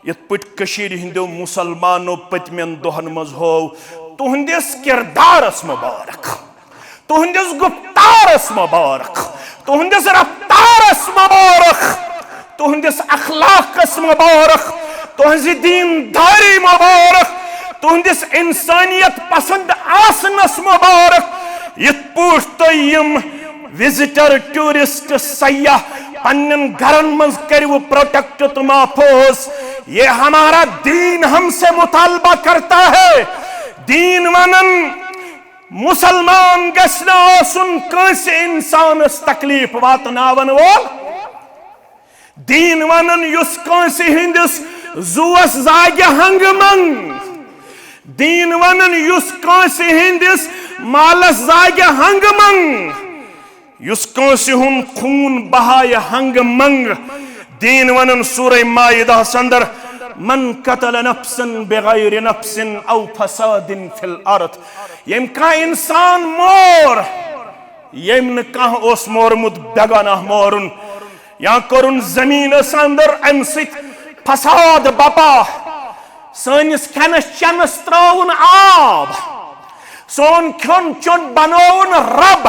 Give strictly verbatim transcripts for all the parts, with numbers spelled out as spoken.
یِتھ پٲٹھۍ کٔشیٖرِ ہٕنٛدیو مُسلمانو پٔتمٮ۪ن دۄہن منٛز ہوو، تُہنٛدِس کِردارس مُبارک، تُہنٛدِس گُفتارس مُبارک، تُہنٛدِس رفتارس مُبارک، تُہنٛدِس اخلاقس مُبارک، تُہنٛزِ دیندٲری مُبارک، تُہنٛدِس انسانیت پسند آسنس مُبارک۔ یِتھ پٲٹھۍ تُہۍ یِم وزٹر، ٹورسٹ، سیاح پننٮ۪ن گرن منٛز کٔرِو پروٹیکٹ تہٕ محفوظ۔ یہ ہمارا دین ہم سے مطالبہ کرتا ہے۔ دین ونان، مسلمان گژھِ نہٕ آسُن کٲنٛسہِ انسانس تکلیف واتناون وول۔ دین ونان، یُس کٲنٛسہِ ہٕنٛدِس زُوس زاگہِ ہنگہٕ منٛگ۔ دین ونان، یُس کٲنٛسہِ ہٕنٛدِس مالس زاگہِ ہنگہٕ منٛگ، یُس کٲنٛسہِ ہُنٛد خوٗن بہایہِ ہنگہٕ منٛگ۔ دین ونان سورہ مائدہس اندر، "من قتل نفسا بغیر نفس او فساد فی الارض"، ییٚمۍ کانٛہہ انسان مور، ییٚمۍ نہٕ کانٛہہ اوس مورمُت، بیگانہ مورُن، یا کوٚرُن زمینس اندر امہِ سۭتۍ فساد بپا، سٲنِس کھٮ۪نس چٮ۪نس ترٛاوُن آب، سون کھیوٚن چیوٚن بنووُن رب،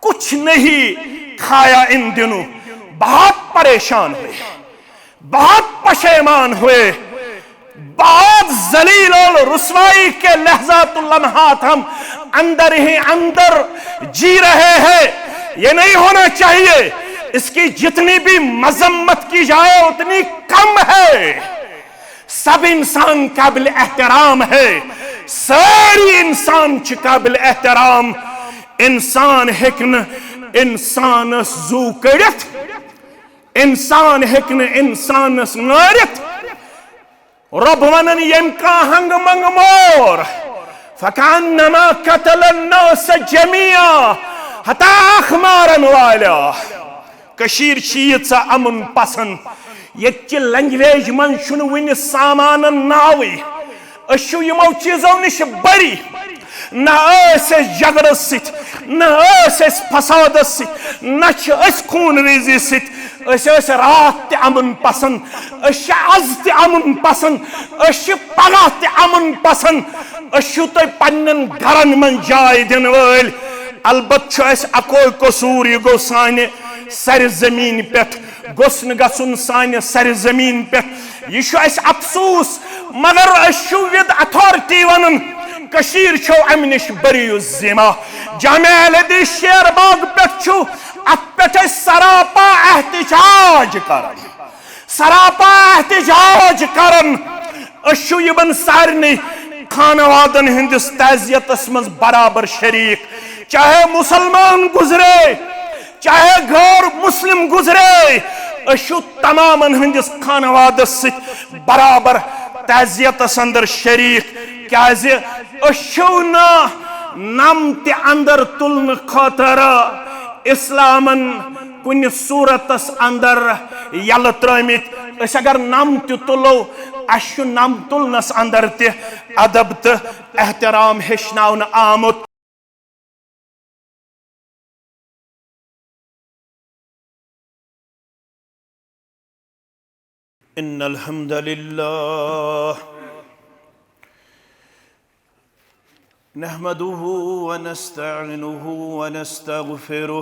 کچھ نہیں کھایا ان دنوں، بہت پریشان ہوئے، بہت پشیمان ہوئے، بہت ذلیل اور رسوائی کے لحظات و لمحات ہم اندر ہی اندر جی رہے ہیں۔ یہ نہیں ہونا چاہیے، اس کی جتنی بھی مذمت کی جائے اتنی کم ہے۔ سب انسان قابل احترام ہے، سٲری انسان چھِ قابل احترام۔ انسان ہیٚکہِ نہٕ انسانس زُو کٔڑِتھ، انسان ہیٚکہِ نہٕ انسانس مٲرِتھ۔ رۄب ونان، ییٚمۍ کانٛہہ ہنگہٕ منگہٕ مور، فکانما قتل الناس جمیعا، ہتا اکھ مارن والیا۔ کٔشیٖر چھِ ییٖژاہ امن پسند، ییٚتہِ چہِ لنگویج منٛز چھُنہٕ وُنہِ سامانن ناوٕے۔ أسۍ چھِ یِمو چیٖزو نِش بٔری۔ نہ ٲسۍ أسۍ جھگڑس سۭتۍ، نہ ٲسۍ أسۍ فسادس سۭتۍ، نہ چھِ أسۍ خوٗن ریزی سۭتۍ۔ أسۍ ٲسۍ راتھ تہِ امن پسند، أسۍ چھِ از تہِ امن پسند، أسۍ چھِ پگاہ تہِ امن پسند۔ أسۍ چھِو تۄہہِ پننٮ۪ن گرن منٛز جاے دِنہٕ وٲلۍ۔ البتہٕ چھُ اَسہِ اکوے قصوٗر، یہِ گوٚو سانہِ سرزمین پٮ۪ٹھ، گوٚژھ نہٕ گژھُن سانہِ سرزمین پٮ۪ٹھ۔ یہِ چھُ اَسہِ افسوٗس، مگر أسۍ چھِو with authority ونان، کٔشیٖر چھو امہِ نِش بٔری۔ یُس ذمہ جامعہ اہل حدیث شیر باغ پٮ۪ٹھ چھُ، اتھ پٮ۪ٹھ أسۍ سراپا احتجاج کران، سراپا احتجاج کران۔ أسۍ چھِو یِمن سارنٕے خانوادن ہٕنٛدِس تعزیتس منٛز برابر شریٖک، چاہے مسلمان گُزرے، چاہے غٲر مسلم گُزرے، أسۍ چھِو تمامن ہٕنٛدِس خانوادس سۭتۍ برابر تعزیتس اندر شریٖک، کیازِ أسۍ چھِو نہٕ نم تہِ اندر تُلنہٕ خٲطرٕ اسلامن کُنہِ صورتس اندر یلہٕ ترٲومٕتۍ۔ أسۍ اگر نم تہِ تُلو، اسہِ چھُ نم تُلنس اندر تہِ ادب تہٕ احترام ہیٚچھناونہٕ آمُت۔ إن الحمد لله نحمده ونستعينه ونستغفره،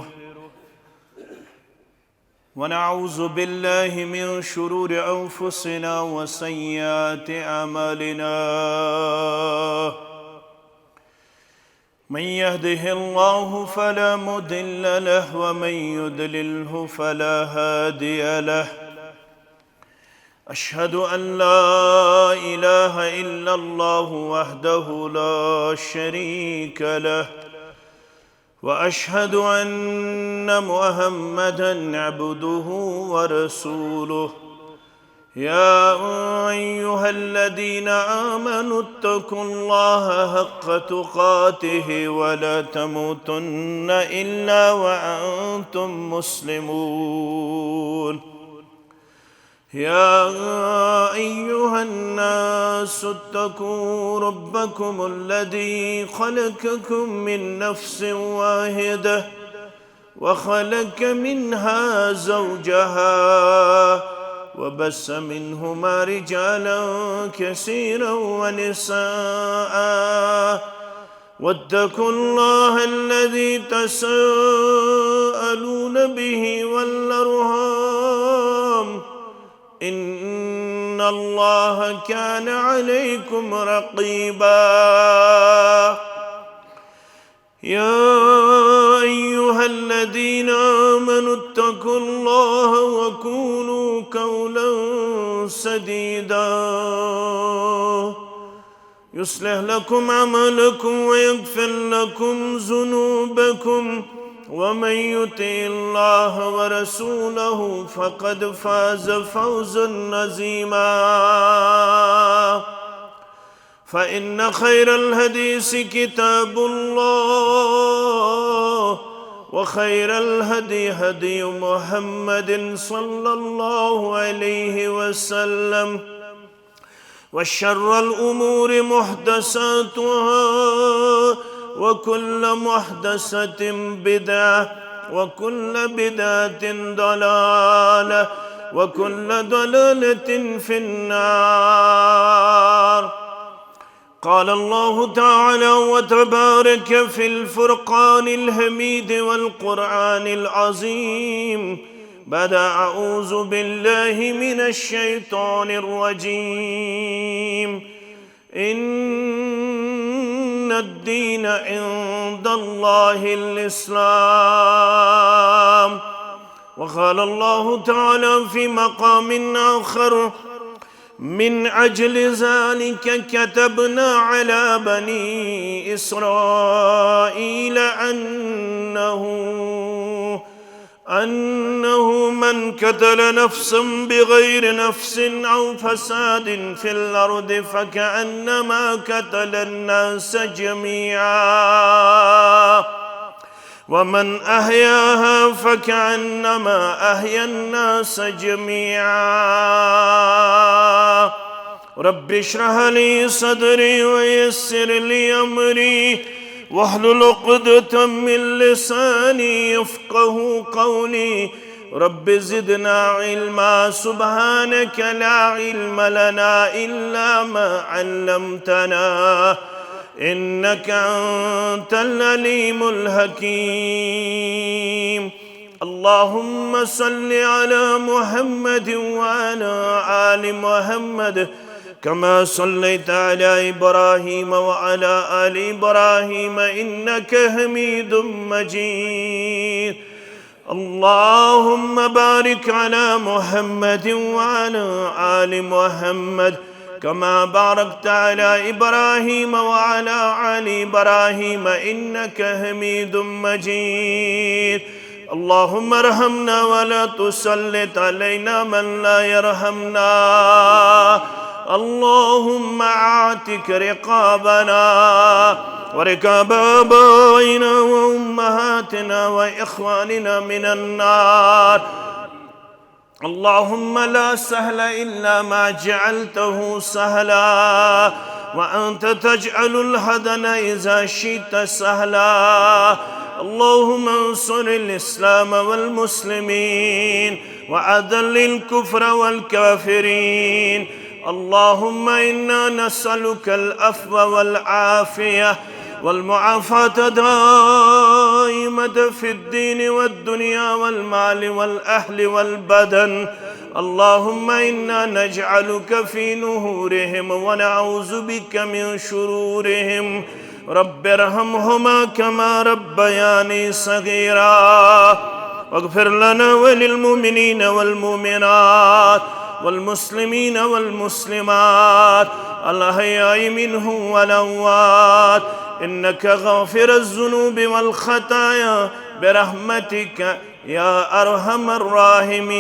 ونعوذ بالله من شرور أنفسنا وسيئات أعمالنا. من يهده الله فلا مضل له، ومن يضلله فلا هادي له. أشهد أن لا إله إلا الله وحده لا شريك له، وأشهد أن محمدا عبده ورسوله. يا أيها الذين آمنوا اتقوا الله حق تقاته ولا تموتن إلا وأنتم مسلمون. يا أيها الناس اتقوا ربكم الذي خلقكم من نفس واحدة وخلق منها زوجها وبث منهما رجالا كثيرا ونساء، واتقوا الله الذي تساءلون به والأرحام، إن الله كان عليكم رقيبا. يا أيها الذين آمنوا اتقوا الله وقولوا قولا سديدا، يصلح لكم أعمالكم ويغفر لكم ذنوبكم، ومن يطع الله ورسوله فقد فاز فوزا عظيما. فإن خير الحديث كتاب الله، وخير الهدي هدي محمد صلى الله عليه وسلم، وشر الأمور محدثاتها، وكل محدثة بدعة، وكل بدعة ضلالة، وكل ضلالة في النار. قال الله تعالى وتبارك في الفرقان الحميد والقرآن العظيم بعد أعوذ بالله من الشيطان الرجيم: إن الدين عند الله الإسلام. وقال الله تعالى في مقام آخر: من أجل ذلك كتبنا على بني إسرائيل أنه، أنه من قتل نفسا بغير نفس أو فساد في الأرض فكأنما قتل الناس جميعا، ومن أحياها فكأنما أحيا الناس جميعا. رب اشرح لي صدري ويسر لي أمري واحلل عقدة من لساني يفقه قولي. رب زدنا علما. سبحانك لا علم لنا إلا ما علمتنا إنك أنت العليم الحكيم. اللهم صل على محمد وعلى آل محمد كما صليت على إبراهيم وعلى آل إبراهيم إنك حميد مجيد. اللهم بارك على محمد وعلى آل محمد كما باركت على إبراهيم وعلى آل إبراهيم إنك حميد مجيد. اللهم ارحمنا ولا تسلط علينا من لا يرحمنا. اللهم أعتق رقابنا ورقاب آبائنا وأمهاتنا وإخواننا من النار. اللهم لا سهل إلا ما جعلته سهلا، وأنت تجعل الحزن إذا شئت سهلا. اللهم انصر الإسلام والمسلمين، وأذل الكفر والكافرين. اللهم إنا نسألك العفو والعافية والمعافاة دائمة في الدين والدنيا والمال والأهل والبدن. اللهم إنا نجعلك في نحورهم ونعوذ بك من شرورهم. رب ارحمهما كما ربياني صغيرا. واغفر لنا وللمؤمنين والمؤمنات والمسلمين والمسلمات الأحياء منهم والأموات إنك غافر الذنوب والخطايا برحمتك يا أرحم الراحمين.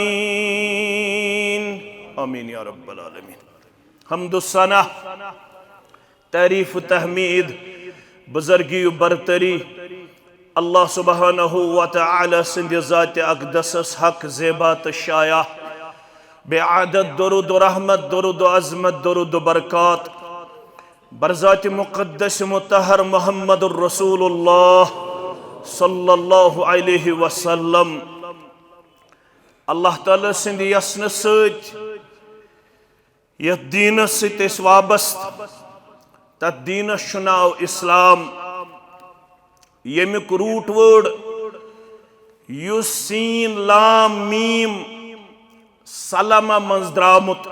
آمين يا رب العالمين. حمد و ثنا، تعریف و تحمید، بزرگی و برتری، اللہ سبحانہ و تعالی سٕنٛدِ ذاتِ اقدسس حق زیبا تہٕ شایع۔ بے عدد درود و رحمت، درود و عظمت، درود و برکات بر ذاتِ مقدس مطہر محمد الرسول اللہ صلی اللہ علیہ وسلم۔ اللہ تعالیٰ سٕنٛدِ یژھنہٕ سۭتۍ یتھ دیٖنس سۭتۍ أسۍ وابستہٕ، تتھ دیٖنس چھُ ناو اسلام، ییٚمیُک root word یُس سین لام میم سلمہ منٛز درٛامُت۔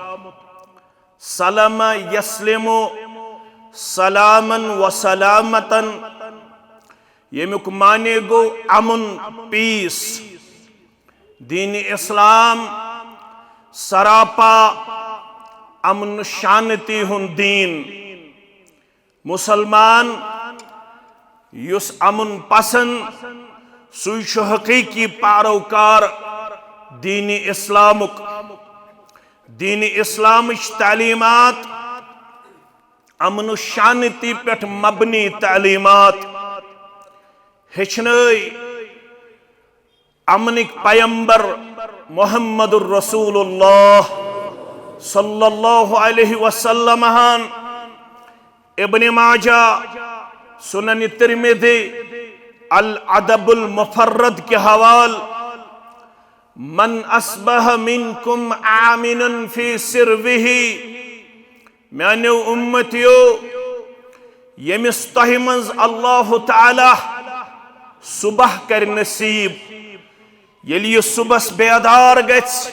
سلمہ یسلم سلامن و سلامتن، ییٚمیُک معنی گوٚو امن، peace۔ دین اسلام سراپا امن شانتی ہُنٛد دیٖن۔ مسلمان یُس امن پسند، سُے چھُ حقیقی پیروکار دین اسلامُک۔ دین اسلامٕچ تعلیمات امن و شانتی پٮ۪ٹھ مبنی تعلیمات ہیٚچھنٲے امنٕکۍ پیمبر محمد رسول اللہ صلی اللہ علیہ وسلم ہن۔ ابن ماجہ، سنن ترمذی، الادب المفرد کے حوال، من اصبح منکم آمنا فی سربہ، میانیو امتیو، ییٚمِس تۄہہِ منٛز اللہ تعالیٰ صبح کرِ نصیب، ییٚلہِ یہِ صبحس بیدار گژھِ،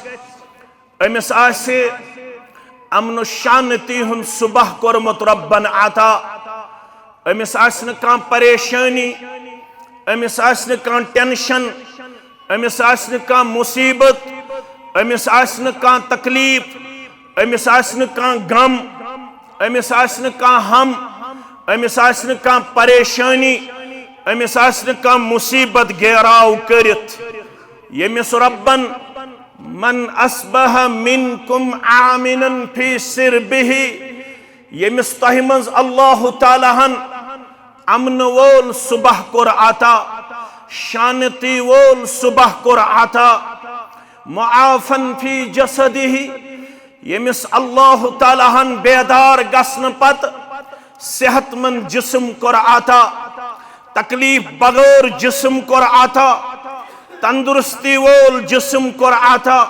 أمِس آسہِ امن و شانتی ہُنٛد صبح کوٚرمُت رۄبن عطا۔ أمِس آسہِ نہٕ کانٛہہ پریشٲنی، أمِس آسہِ نہٕ کانٛہہ tension، أمِس آسہِ نہٕ کانٛہہ مصیبت، أمِس آسہِ نہٕ کانٛہہ تکلیف، أمِس آسہِ نہٕ کانٛہہ غم، أمِس آسہِ نہٕ کانٛہہ ہم، أمِس آسہِ نہٕ کانٛہہ پریشٲنی، أمِس آسہِ نہٕ کانٛہہ مصیبت گیراو کٔرِتھ۔ ییٚمِس رۄبن، من اصبح منکم آمنا فی سربہ، ییٚمِس تۄہہِ منٛز اللہ تعالیٰ ہن امن وول صبح کوٚر عطا، شانتی وول صبح کوٚر عطا، معافا فی جسدہ، ییٚمِس اللہ تعالیٰ ہن بیدار گژھنہٕ پتہٕ صحت مند جسم کوٚر عطا، تکلیف بغٲر جسم کوٚر عطا، تندرستی وول جسم کوٚر عطا۔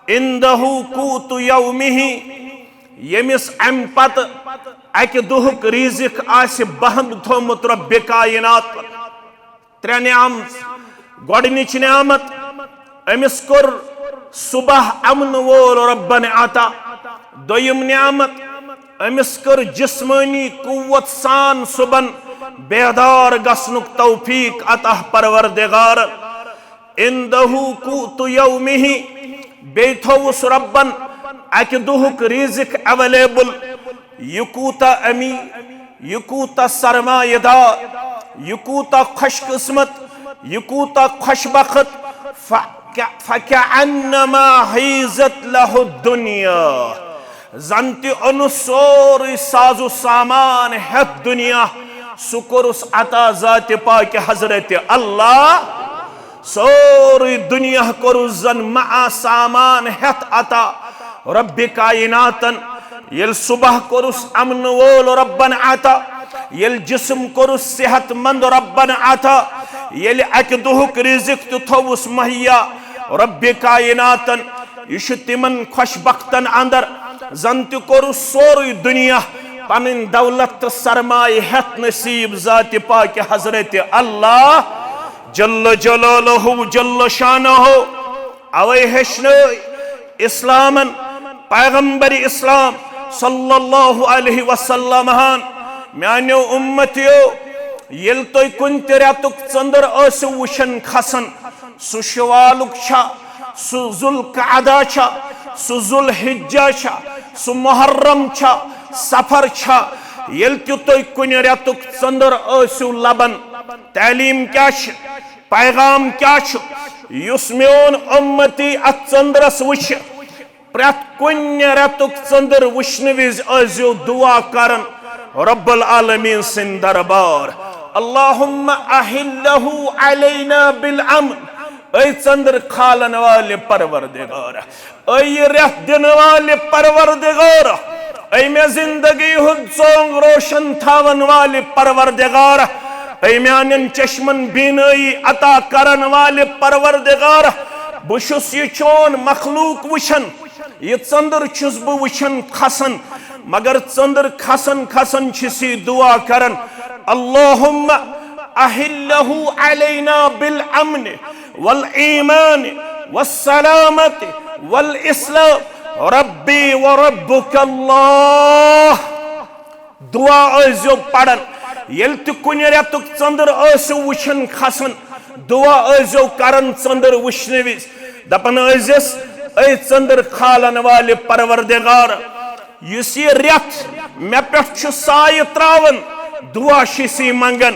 عندہ قوت یومہ، ییٚمِس امہِ پتہٕ اکہِ دۄہُک رزق آسہِ بہم تھوٚومُت رۄبِ کائنات۔ ترٛےٚ نعمت۔ گۄڈٕنِچ نعمت، أمِس کوٚر صبح امن وول رۄبن عطا۔ دوٚیِم نعمت، أمِس کٔر جسمٲنی قوت سان صبحن بیدار گژھنُک توفیق عطا پروردگارن۔ عندہ قوت یومہ، بیٚیہِ تھوٚوُس رۄبن اکہِ دۄہُک رزق available۔ یہِ کوٗتاہ امیر، یہِ کوٗتاہ سرمایہ دار، یہِ کوٗتاہ خوش قسمت، یہِ کوٗتاہ خوش بخت۔ فَكَ-، فَكَأَنَّمَا حِيزَتْ لَهُ الدُّنْيَا۔ زن تہِ اوٚنُس سورُے ساز و سامان ہٮ۪تھ دُنیا، سُہ کوٚرُس عطا ذاتِ پاکِ حضرت اللہ۔ سورُے دُنیا کوٚرُس زن معا سامان ہٮ۪تھ عطا رۄبِ کائناتن۔ ییٚلہِ صبح کوٚرُس امن وول رۄبن عطا، ییٚلہِ جسم کوٚرُس صحت مند رۄبن عطا، ییٚلہِ اکہِ دۄہُک رزق تہِ تھوٚوُس مہیا رۄبِ کائناتن، یہِ چھُ تِمن خوش بختن اندر زن تہِ کوٚرُس سورُے دُنیا پنٕنۍ دولت تہٕ سرمایہ ہٮ۪تھ نصیب ذاتِ پاکِ حضرت اللہ جل جلالہ جل شانہ۔ اوے ہیٚچھنٲے اسلامن پیغمبر اسلام صلی اللہ علیہ وسلم ہن، میانیو امتیو، ییٚلہِ تُہۍ کُنہِ تہِ رٮ۪تُک ژٔنٛدٕر ٲسِو وٕچھان کھسان، سُہ شوالُک چھا، سُہ ذوالقعدہ چھا، سُہ ذوالحجہ چھا، سُہ محرم چھا، صفر چھا، ییٚلہِ تہِ تُہۍ کُنہِ رٮ۪تُک ژٔنٛدٕر ٲسِو لبان، تعلیٖم کیٛاہ چھِ؟ پیغام کیٛاہ چھُ؟ یُس میون اُمتی اتھ ژٔنٛدرس وٕچھِ، پرٛٮ۪تھ کُنہِ رٮ۪تُک ژٔنٛدٕر وٕچھنہٕ وِزِ ٲسۍزیو دُعا کران رب العالمین سٕنٛدۍ دربار، اللہم احلہ علینا بالامن۔ اے ژٔنٛدٕر کھالن والہِ پروردگار، اے یہِ رٮ۪تھ دِنہٕ والہِ پروردگار، اے مےٚ زندگی ہُنٛد ژونٛگ روشن تھاون والہِ پروردگار، اے میانٮ۪ن چشمن بینٲیی عطا کرن والہِ پروردگار، بہٕ چھُس یہِ چون مخلوق وٕچھان، یہِ ژٔنٛدٕر چھُس بہٕ وٕچھان کھسان، مگر ژٔنٛدٕر کھسان کھسان چھِ سی دعا کران، اللہم احلہ علینا بالامن والایمان والسلامت والاسلام، ربی وربک اللہ۔ دعا ٲسۍزیو پران۔ ییٚلہِ تہِ کُنہِ رٮ۪تُک ژٔنٛدٕر ٲسِو وٕچھان کھسان، دعا ٲسۍزیو کران ژٔنٛدٕر وٕچھنہٕ وِزِ۔ دپان ٲسۍزٮ۪س، اے ژٔنٛدٕر کھالن والہِ پروردگار، یُس یہِ رٮ۪تھ مےٚ پٮ۪ٹھ چھُ سایہِ تراوان، دعا چھِ سی منگان،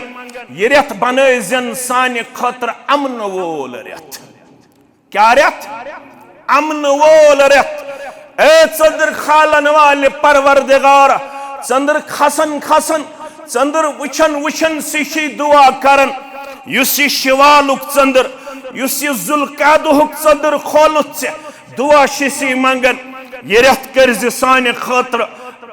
یہِ رٮ۪تھ بنٲوزٮ۪ن سانہِ خٲطرٕ امنہٕ وول رٮ۪تھ۔ کیا رٮ۪تھ؟ امنہٕ وول رٮ۪تھ۔ اے ژٔنٛدٕر کھالن والہِ پروردگار، ژٔنٛدٕر کھسن کھسن، ژٔنٛدٕر وٕچھن وٕچھن سی چھِ دعا کران، یُس یہِ شوالُک ژٔنٛدٕر، یُس یہِ ذوالقعدہُک ژٔنٛدٕر کھولُتھ ژےٚ، دعا چھِ سی منگان، یہِ رٮ۪تھ کٔرۍ زِ سانہِ خٲطرٕ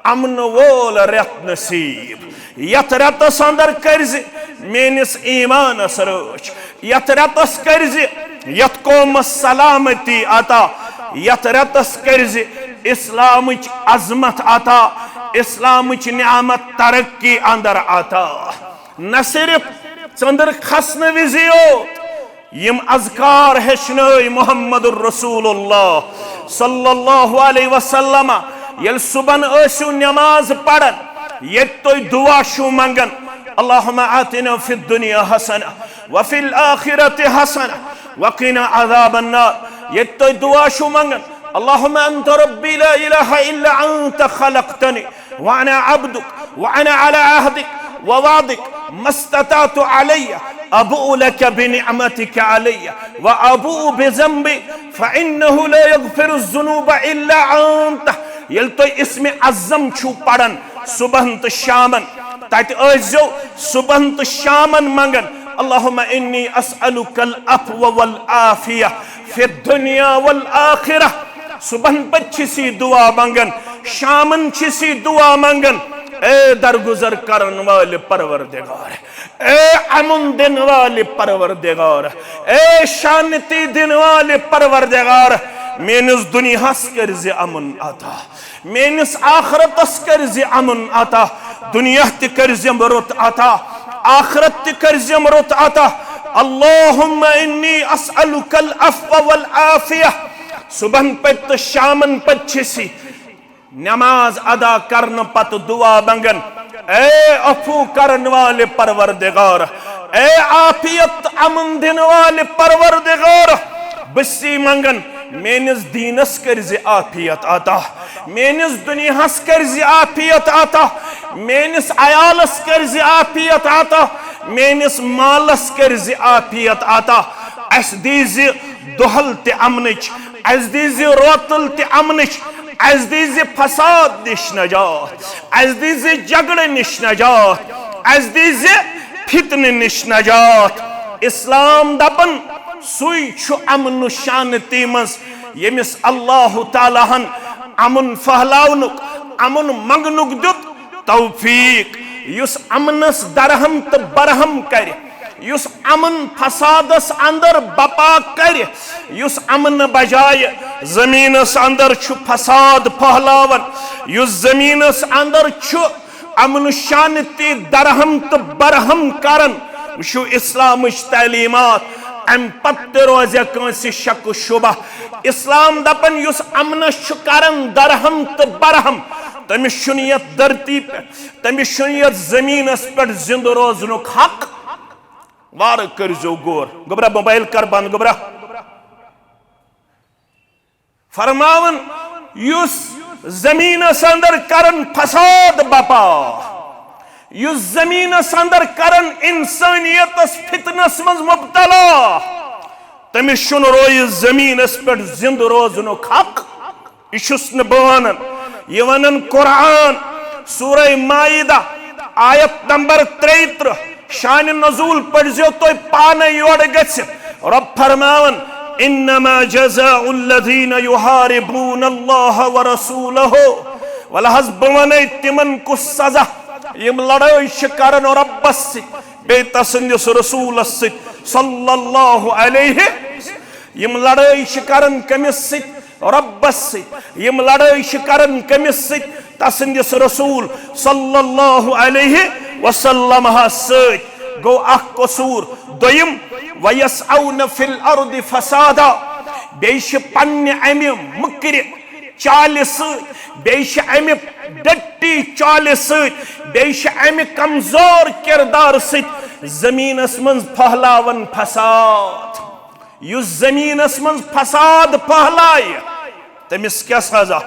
امنہٕ وول رٮ۪تھ نصیب۔ یتھ رٮ۪تس اندر کٔرۍ زِ میٲنِس ایمانس رٲچھ۔ یتھ رٮ۪تس کٔرۍ زِ یتھ قومس سلامتی عطا۔ یتھ رٮ۪تس کٔرۍ زِ اسلامٕچ عظمت عطا، اسلامٕچ نعمت ترقی اندر عطا۔ نہ صرف ژٔنٛدٕر کھسنہٕ وِزِ یوت، یِم اذکار ہیٚچھنٲے محمد رسول اللہ صلی اللہ علیہ وسلم۔ ییٚلہِ صبحن ٲسِو نماز پران، ییٚتہِ تُہۍ دعا چھِو منگان، اللہم آتنا فی الدنیا حسنہ وفی الآخرۃ حسنہ وقنا عذاب النار، ییٚتہِ تُہۍ دعا چھِو منگان، اللہم انت ربی لا الہ الا انت خلقتنی وانا عبدک وانا علی عہدک ووعدک ما استطعت علی، ابوء لک بنعمتک علی وابوء بذنبی فانہ لا یغفر الذنوب الا انت۔ ییٚلہِ تُہۍ اسم اعظم چھِو پران صبحن تہٕ شامن، تتہِ ٲسۍزیو صبحن تہٕ شامن منگان، اللہم انی اسألک العفو والعافیہ فی الدنیا والآخرہ۔ صبحن پتہٕ چھِ سی دعا منگان، شامن چھِ سی دعا منگان، اے درگزر کرن والہِ پروردگار، اے امن دِن والہِ پروردگار، اے شانتی دِن والہِ پروردگار، میٲنِس دُنیاہس کٔرۍ زِ امن عطا، میٲنِس آخرتس کٔرۍ زِ امن عطا، دُنیا تہِ کٔرۍ زِم رُت عطا، آخرت تہِ کٔرۍ زِم رُت عطا۔ اللہم انی اسألک العفو والعافیہ۔ صبحن پتہٕ تہٕ شامن پتہٕ چھِ سی نماز ادا کرنہٕ پتہٕ دعا منگان، اے عفو کرن والہِ پروردگار، اے عافیت امن دِن والہِ پروردگار، بہٕ سی منگان، میٲنِس دیٖنس کٔرۍ زِ عافیت عطا، میٲنِس دُنیاہس کٔرۍ زِ عافیت عطا، میٲنِس عیالس کٔرۍ زِ عافیت عطا، میٲنِس مالس کٔرۍ زِ عافیت عطا۔ اسہِ دی زِ دۄہل تہِ امنٕچ، اسہِ دی زِ روتل تہِ امنٕچ، اسہِ دی زِ فساد نِش نجات، اسہِ دی زِ جھگڑٕ نِش نجات، اسہِ دی زِ فتنہٕ نِش نجات۔ اسلام دپان، سُے چھُ امن و شانتی منٛز، ییٚمِس اللہ تعالیٰ ہن امن پھہلاونُک، امن منگنُک دیُت توفیق، یُس امنس درہم تہٕ برہم کرِ، یُس امن فسادس اندر بپا کرِ، یُس امن بجایہِ زمینس اندر چھُ فساد پھہلاوان، یُس زمینس اندر چھُ امن شانتی درہم تہٕ برہم کران۔ وٕچھِو اسلامٕچ تعلیمات، امہِ پتہٕ تہِ روزِ کٲنٛسہِ شک و شبہ۔ اسلام دپان، یُس امنس چھُ کران درہم تہٕ برہم، تٔمِس چھُنہٕ یتھ دھرتی پٮ۪ٹھ، تٔمِس چھُنہٕ یتھ زمینس پٮ۪ٹھ زندٕ روزنُک حق۔ وارٕ کٔرۍزیو غور۔ گوٚبرا موبایل کر بند، گوٚبرا۔ فرماوان، یُس زمینس اندر کرن فساد بپا، یُس زمینس اندر کرن انسانیتس فتنس منٛز مبتلا، تٔمِس چھُنہٕ رویہِ زمینس پٮ۪ٹھ زندٕ روزنُک حق۔ یہِ چھُس نہٕ بہٕ ونان، یہِ ونان قرآن، سورہ مائدہ، آیت نمبر ترٛیہِ ترٕٛہ۔ شانِ نزول پٔرۍزیو تُہۍ پانَے یورٕ گٔژھِتھ۔ رۄب فرماوان، "انما جزاء الذین یحاربون اللہ ورسولہ"۔ وَلہٕ حظ بہٕ وَنَے تِمَن کُس سزا، یِم لڑٲے چھِ کران رۄبَس سۭتۍ، بیٚیہِ تسٕنٛدِس رسوٗلَس سۭتۍ صلی اللہ علیہ۔ یِم لڑٲے چھِ کران کٔمِس سۭتۍ؟ رۄبس سۭتۍ، یِم لڑٲے چھِ کران کٔمِس سۭتۍ؟ تسٕنٛدِس رسول صلی اللہ علیہ وسلمس سۭتۍ۔ گوٚو اکھ قصوٗر۔ دوٚیِم، وَيَسْعَوْنَ فِي الْأَرْضِ فَسَادًا، بیٚیہِ چھِ پننہِ امہِ مُکرِ چالہِ سۭتۍ، بیٚیہِ چھِ امہِ ڈٹی چالہِ سۭتۍ، بیٚیہِ چھِ امہِ کمزور کردار سۭتۍ زمینس منٛز پھہلاوان فساد۔ یُس زمینس منٛز فساد پھہلایہِ، تٔمِس کیٛاہ سزا؟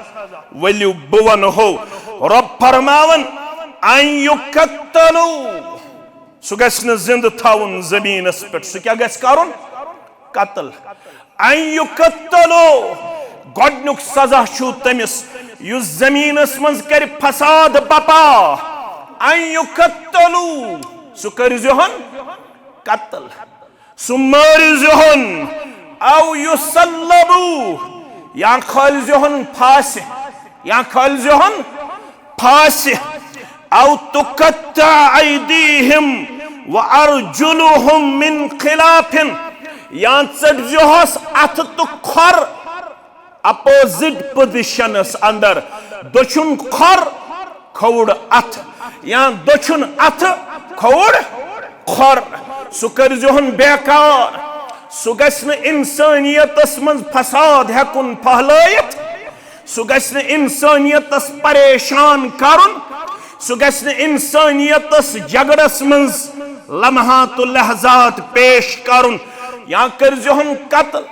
ؤلِو بہٕ ونہو۔ رۄب فرماوان، ان یقتلوا، سُہ گژھِ نہٕ زِندٕ تھاوُن زمینس پٮ۪ٹھ۔ سُہ کیٛاہ گژھِ کرُن؟ قتل۔ ان یقتلوا، گۄڈنیُک سزا چھُ تٔمِس یُس زمینس منٛز کرِ فساد بپا۔ ان یقتلوا، سُہ کٔرۍزِہون قتل۔ سُہ مٲرۍزِہون، او یصلبوا، یا کھٲلۍزِہون پھاسہِ، یا کھٲلۍزِہون پھاسہِ، او تقطع ایدیہم وارجلہم من خلاف، یا ژٔٹۍزِہوس اَتھٕ تہٕ کھۄر۔ اپوزٹ پوزیشنس اندر، دٔچھُن کھۄر، کھووُر اتھٕ، یا دٔچھُن اتھٕ، کھووُر کھۄر۔ سُہ کٔرۍزِہون بیکار۔ سُہ گژھِ نہٕ انسانیتس منٛز فساد ہٮ۪کُن پھہلٲیِتھ۔ سُہ گژھِ نہٕ انسانیتس پریشان کرُن۔ سُہ گژھِ نہٕ انسانیتس جگڑس منٛز لمحات و لحظات پیش کرُن۔ یا کٔرۍزِہون قتل،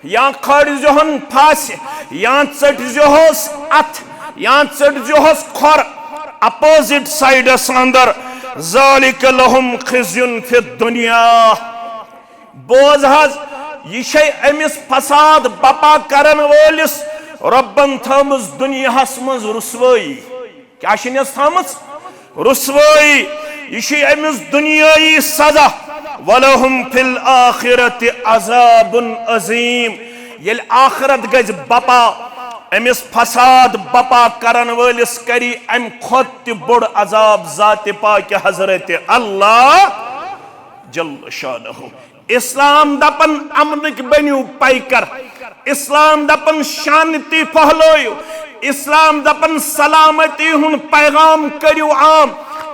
یا کھٲلۍزِہون پھاسہِ، یا ژٔٹۍزِہوس اتھٕ، یا ژٔٹۍزِہوس کھۄر۔ اپوزٹ سائیڈس اندر، ذالک لہم خزی فی الدنیا۔ بوز حظ، یہِ چھے أمِس فساد بپا کرن وٲلِس رۄبن تھٲومٕژ دُنیاہس منٛز رسوٲیی۔ کیٛاہ چھِ أمِس تھٲومٕژ؟ رسوٲیی۔ یہِ چھِ أمِس دُنیٲیی سزا۔ وَلَهُمْ فِي الْآخِرَةِ عَذَابٌ عَظِيمٌ۔ ییٚلہِ آخرت گژھِ بپا، أمِس فساد بپا کرن وٲلِس کری امہِ کھۄتہٕ تہِ بوٚڑ عذاب ذاتِ پاکِ حضرت اللہ جل شانہ۔ اسلام دپن امنٕکۍ بٔنِو پیکر، اسلام دپن شانتی پھہلٲیِو، اسلام دپن سلامتی ہُنٛد پیغام کٔرِو عام،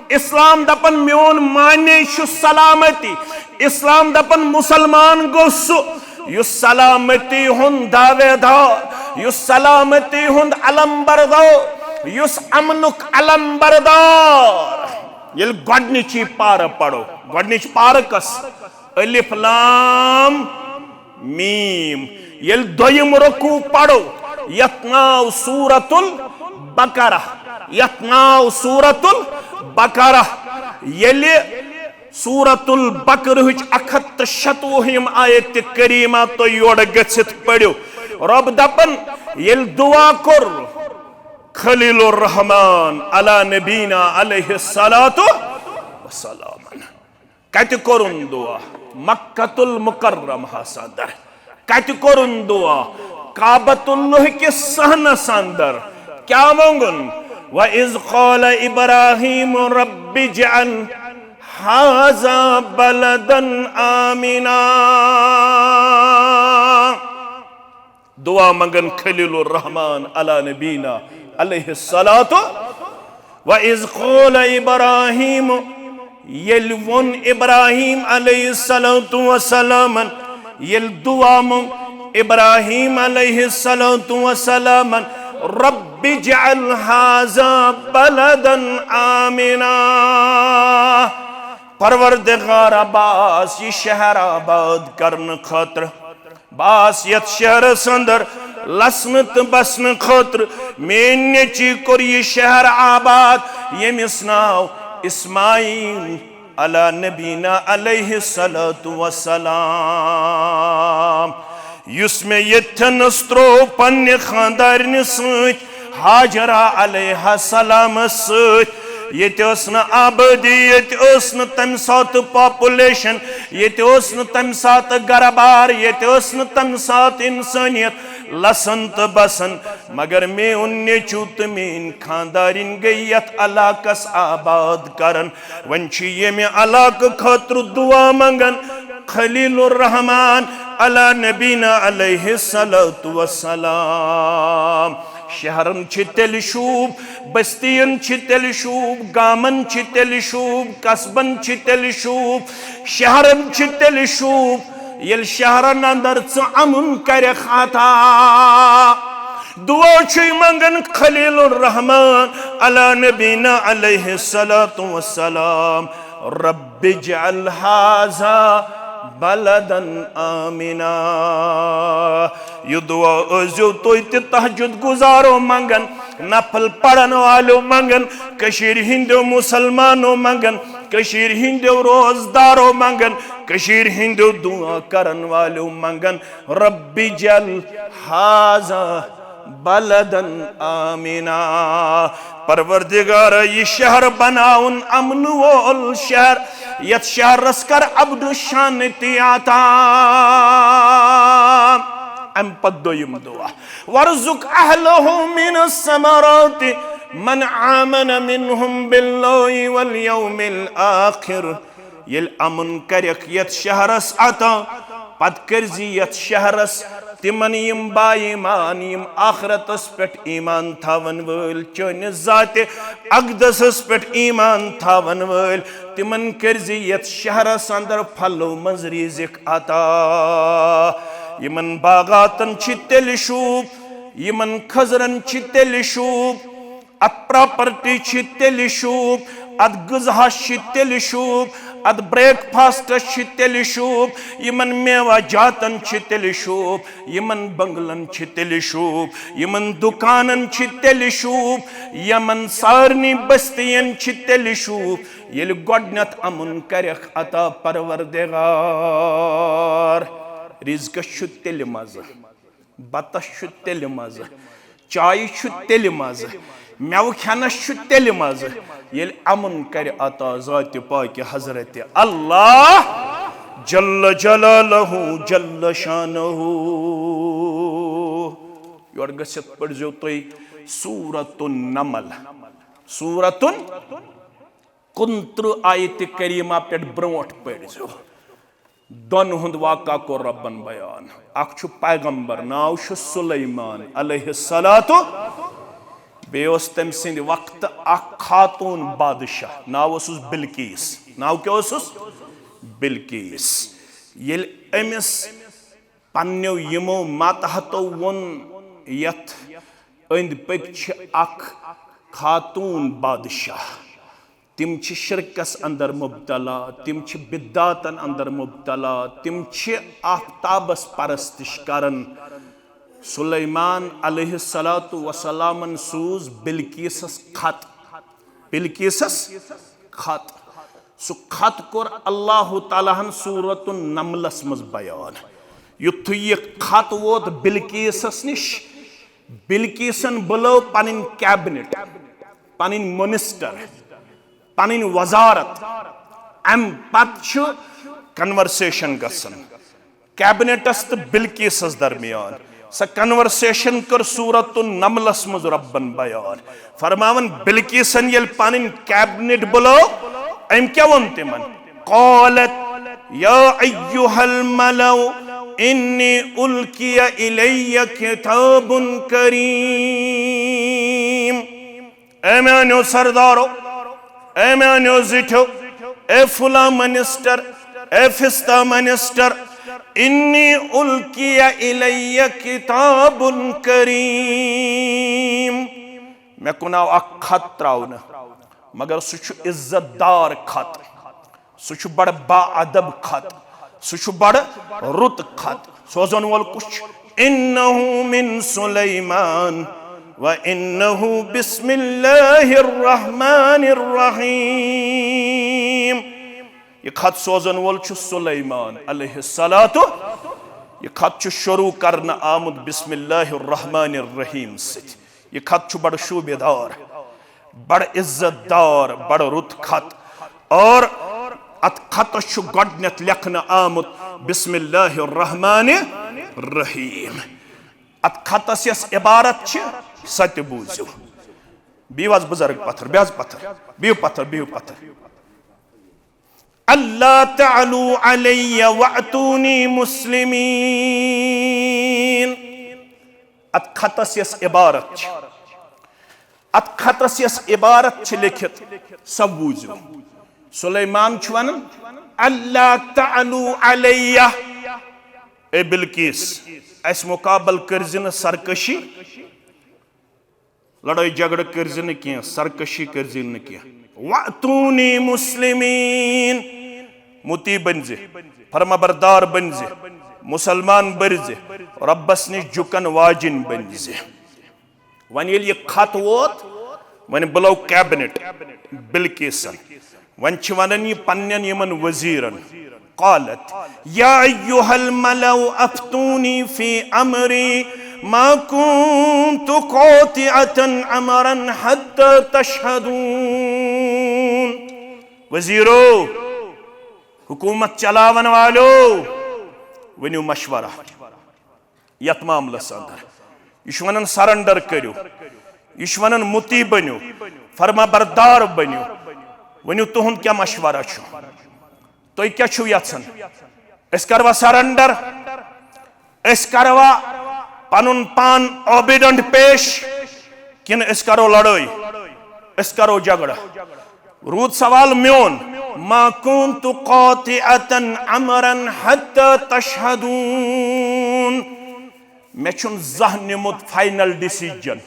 اسلام دپن میون معنی چھُ سلامتی، اسلام دپن مسلمان گوٚو سُہ یُس سلامتی ہُنٛد دعوے دار، یُس سلامتی ہُنٛد علم بردار، یُس امنُک علم بردار۔ ییٚلہِ گۄڈنِچی پارٕ پرو، گۄڈنِچ پارٕ کس؟ الف لام میم۔ ییٚلہِ دوٚیِم رکوع پرو، یتھ ناو سورۃ البقرہ، یتھ ناو سورۃ البقرہ، ییٚلہِ سورۃ البقرہٕچ اکھ ہتھ تہٕ شتوُہِم آیت کریمہ تُہۍ یورٕ گٔژھِتھ پٔرِو۔ رۄب دپان، ییٚلہِ دعا کوٚر خلیل الرحمان علی نبینا علیہ الصلوۃ والسلام، کتہِ کوٚرُن دعا؟ مکۃ المکرمہس اندر۔ کتہِ کوٚرُن دعا؟ کعبۃ اللہ کِس صحنس اندر۔ کیا مونگُن؟ وَإِذْ قَالَ إِبْرَاهِيمُ رَبِّ اجْعَلْ هَذَا بَلَدًا آمِنًا۔ دعا منگن خلیل الرحمان علی نبینا علیہ الصلوۃ۔ وَإِذْ قَالَ إِبْرَاهِيمُ، ییٚلہِ ووٚن ابراہیم علیہ الصلوۃ والسلامن، ییٚلہِ دعا منگ ابراہیم علیہ الصلوۃ والسلامن، رب اجعل هذا بلدا آمنا، پروردگار عباس، یہِ شہر آباد کرنہٕ خٲطرٕ، بس یتھ شہرس اندر لسنہٕ تہٕ بسنہٕ خٲطرٕ میٲنۍ نیٚچی کوٚر یہِ شہر آباد، ییٚمِس ناو اسماعیل علی نبینا علیہ الصلوۃ والسلام، یُس مےٚ ییٚتھٮ۪نس تروو پننہِ خاندارنہِ سۭتۍ، ہاجرہ علیہ السلامس سۭتۍ۔ ییٚتہِ ٲس نہٕ آبٲدی، ییٚتہِ ٲس نہٕ تمہِ ساتہٕ پاپولیشن، ییٚتہِ اوس نہٕ تمہِ ساتہٕ گرٕ بار، ییٚتہِ ٲس نہٕ تمہِ ساتہٕ انسٲنیت لسن تہٕ بسن۔ مگر میون نیٚچو تہٕ میٲنۍ خاندارِنۍ گٔے یتھ علاقس آباد کرن۔ وۄنۍ چھِ ییٚمہِ علاقہٕ خٲطرٕ دعا منگان، خلیل الرحمان علی نبینا علیہ الصلوۃ والسلام۔ شہرن چھِ تیٚلہِ شوٗب، بستین چھِ تیٚلہِ شوٗب، گامن چھِ تیٚلہِ شوٗب، قصبن چھِ تیٚلہِ شوٗب، شہرن چھِ تیٚلہِ شوٗب، ییٚلہِ شہرن اندر ژٕ امُن کرکھ عطا۔ دعا چھُے منگان خلیل الرحمان علی نبینا علیہ الصلوۃ والسلام، رب اجعل هذا بلدا آمنا۔ یہِ دعا ٲسۍزیو تُہۍ تہِ تہجد گزارو منگان، نفل پرن والیو منگان، کٔشیٖرِ ہٕنٛدیو مُسلمانو منگان، کٔشیٖرِ ہٕنٛدیو روزدارو منگان، کٔشیٖرِ ہٕنٛدیو دعا کرن والیو منگان، رب اجعل هذا بلدا آمنا۔ پروردگارا، یہِ شہر بناوُن امن وول شہر، یتھ شہرس کر عبد شانتی عطا۔ امہِ پتہٕ دوٚیِم دعا، وارزق اہلہ من الثمرات من آمن منهم باللہ والیوم الآخر۔ ییٚلہِ امُن کرکھ یتھ شہرس عطا، پتہٕ کٔرزِ یتھ شہرس تِمن یِم با ایمان، یِم آخرتس پٮ۪ٹھ ایمان تھاون وٲلۍ، چٲنِس ذاتِ اقدسس پٮ۪ٹھ ایمان تھاون وٲلۍ، تِمن کٔرزِ یتھ شہرس اندر پھلو منٛز رزق عطا۔ یِمن باغاتن چھِ تیٚلہِ شوٗب، یِمن کھٔزرن چھِ تیٚلہِ شوٗب، اتھ پراپرٹی چھِ تیٚلہِ شوٗب، اتھ غذاہس چھِ تیٚلہِ شوٗب، اتھ بریک فاسٹس چھِ تیٚلہِ شوٗب، یِمن میوہ جاتن چھِ تیٚلہِ شوٗب، یِمن بنگلن چھِ تیٚلہِ شوٗب، یِمن دُکانن چھِ تیٚلہِ شوٗب، یِمن سارنٕے بستین چھِ تیٚلہِ شوٗب، ییٚلہِ گۄڈٕنیتھ امُن کرکھ عطا پروردگار۔ رزقس چھُ تیٚلہِ مزٕ۔ بتس چھُ تیٚلہِ مزٕ، چایہِ چھُ تیٚلہِ مزٕ، مٮ۪وٕ کھٮ۪نس چھُ تیٚلہِ مزٕ، ییٚلہِ امُن کرِ عطا ذاتِ پاکہِ حضرت اللہ جل جلالہ جل شانہ۔ یورٕ گٔژھِتھ پٔرزیو تُہۍ سورۃ النمل، سورۃ کُنترٕہ آیتِ کریمہ پٮ۪ٹھ برونٛٹھ پٔرزیو۔ دۄن ہُنٛد واقعہ کوٚر رۄبن بیان۔ اکھ چھُ پیغمبر، ناو چھُ سلیمان علیہ الصلوۃ۔ بیٚیہِ اوس تٔمۍ سٕنٛدِ وقتہٕ اکھ خاتوٗن بادشاہ، ناو اوسُس بلقیس۔ ناو کیٛاہ اوسُس؟ بلقیس۔ ییٚلہِ أمِس پننیو یِمو ماتحتو ووٚن، یتھ أنٛدۍ پٔکۍ چھِ اکھ خاتوٗن بادشاہ، تِم چھِ شرکس اندر مبتلا، تِم چھِ بدعاتن اندر مبتلا، تِم چھِ آفتابس پرستش کران۔ سلیمان علیہ الصلوۃ والسلامن سوٗز بلقیسس خط، بلقیسس خط۔ سُہ خط کوٚر اللہ تعالیٰ ہن سورۃ النملس منٛز بیان۔ یُتھُے یہِ خط ووت بلقیسس نِش، بلقیسن بُلٲو پنٕنۍ کیبنٹ، پنٕنۍ منسٹر، پنٕنۍ وزارت۔ امہِ پتہٕ چھُ کنورسیشن گژھان کیبنٹس تہٕ بلقیسس درمیان۔ سۄ کنورسیشن کٔر سورۃ النملس منٛز رۄبن بیان۔ فرماوان، بلقیسن ییٚلہِ پنٕنۍ کیبنٹ بُلٲو، أمۍ کیٛاہ ووٚن تِمن؟ قالت یا ایھا الملأ انی القی الی کتاب کریم۔ اے میانیو سردارو، اے میانیو زِٹھیو، اے فلاں منسٹر، اے فستہ منسٹر، انی القی الی کتاب کریم۔ مےٚ کُن آو اکھ خط تراونہٕ، مگر سُہ چھُ عزت دار خط۔ سُہ چھُ بڑٕ با ادب خط، سُہ چھُ بڑٕ رُت خط۔ سوزن وول کُس چھُ؟ انہ من سلیمان و انہ بسم اللہ الرحمن الرحیم۔ یہِ خط سوزن وول چھُ سلیمان علیہ الصلوۃ۔ یہِ خط چھُ شروع کرنہٕ آمُت بسم اللہ الرحمن الرحیم سۭتۍ۔ یہِ خط چھُ بڑٕ شوٗبہِ دار، بڑٕ عزت دار، بڑٕ رُت خط۔ اور اتھ خطس چھُ گۄڈٕنیتھ لیکھنہٕ آمُت بسم اللہ الرحمن الرحیم۔ اتھ خطس یۄس عبارت چھِ، سۄ تہِ بوٗزِو۔ بِہِو حظ بُزرگ پتھر، بیٚہہ حظ پتھر، بِہِو پتھر، بِہِو پتھر۔ ألا تعلوا علي وأتوني مسلمين۔ اتھ خطس یس عبارت چھِ، اتھ خطس یس عبارت چھِ لیکھِتھ، سۄ بوٗزِو۔ سلیمان چھُ ونان، "ألا تعلوا علي"، اے بلقیس، اسہِ مقابل کٔرزِ نہٕ سرکشی، لڑٲے جھگڑٕ کٔرزِ نہٕ کینٛہہ، سرکشی کٔرزِ نہٕ کینٛہہ۔ وَأْتُونِي مُسْلِمِينَ، مُطیع بٔنزِ، فرمابردار بٔنزِ، مُسلمان بٔنزِ، رۄبس نِش جُکن واجِنۍ بٔنزِ۔ وۄنۍ ییٚلہِ یہِ خط ووت، وۄنۍ بُلٲو کیبنٹ بلقیسن۔ وۄنۍ چھِ ونان یہِ پننٮ۪ن یِمن وزیرن، قالت یا ایھا الملأ افتونی فی امری ما کنت قاطعة امرا حتی تشہدون۔ وزیرو، حکومت چلاون والو، ؤنِو مشورہ۔ یتھ معاملس اندر۔ یہِ چھُ ونان سرنڈر کٔرِو، یہِ چھُ ونان مُطیع بٔنِو، فرما بردار بٔنِو، ؤنِو تُہُنٛد کیٛاہ مشورہ چھُ؟ تُہۍ کیٛاہ چھِو یژھان؟ أسۍ کروا سرنڈر؟ أسۍ کروا پنُن پان اوبیڈنٹ پیش، کِنہٕ أسۍ کرو لڑٲے؟ أسۍ کرو جھگڑٕ؟ روٗد سوال میون، ما کنت قاطعة امرا حتی تشہدون۔ مےٚ چھُنہٕ زانٛہہ نیومُت فاینل ڈیسیجن،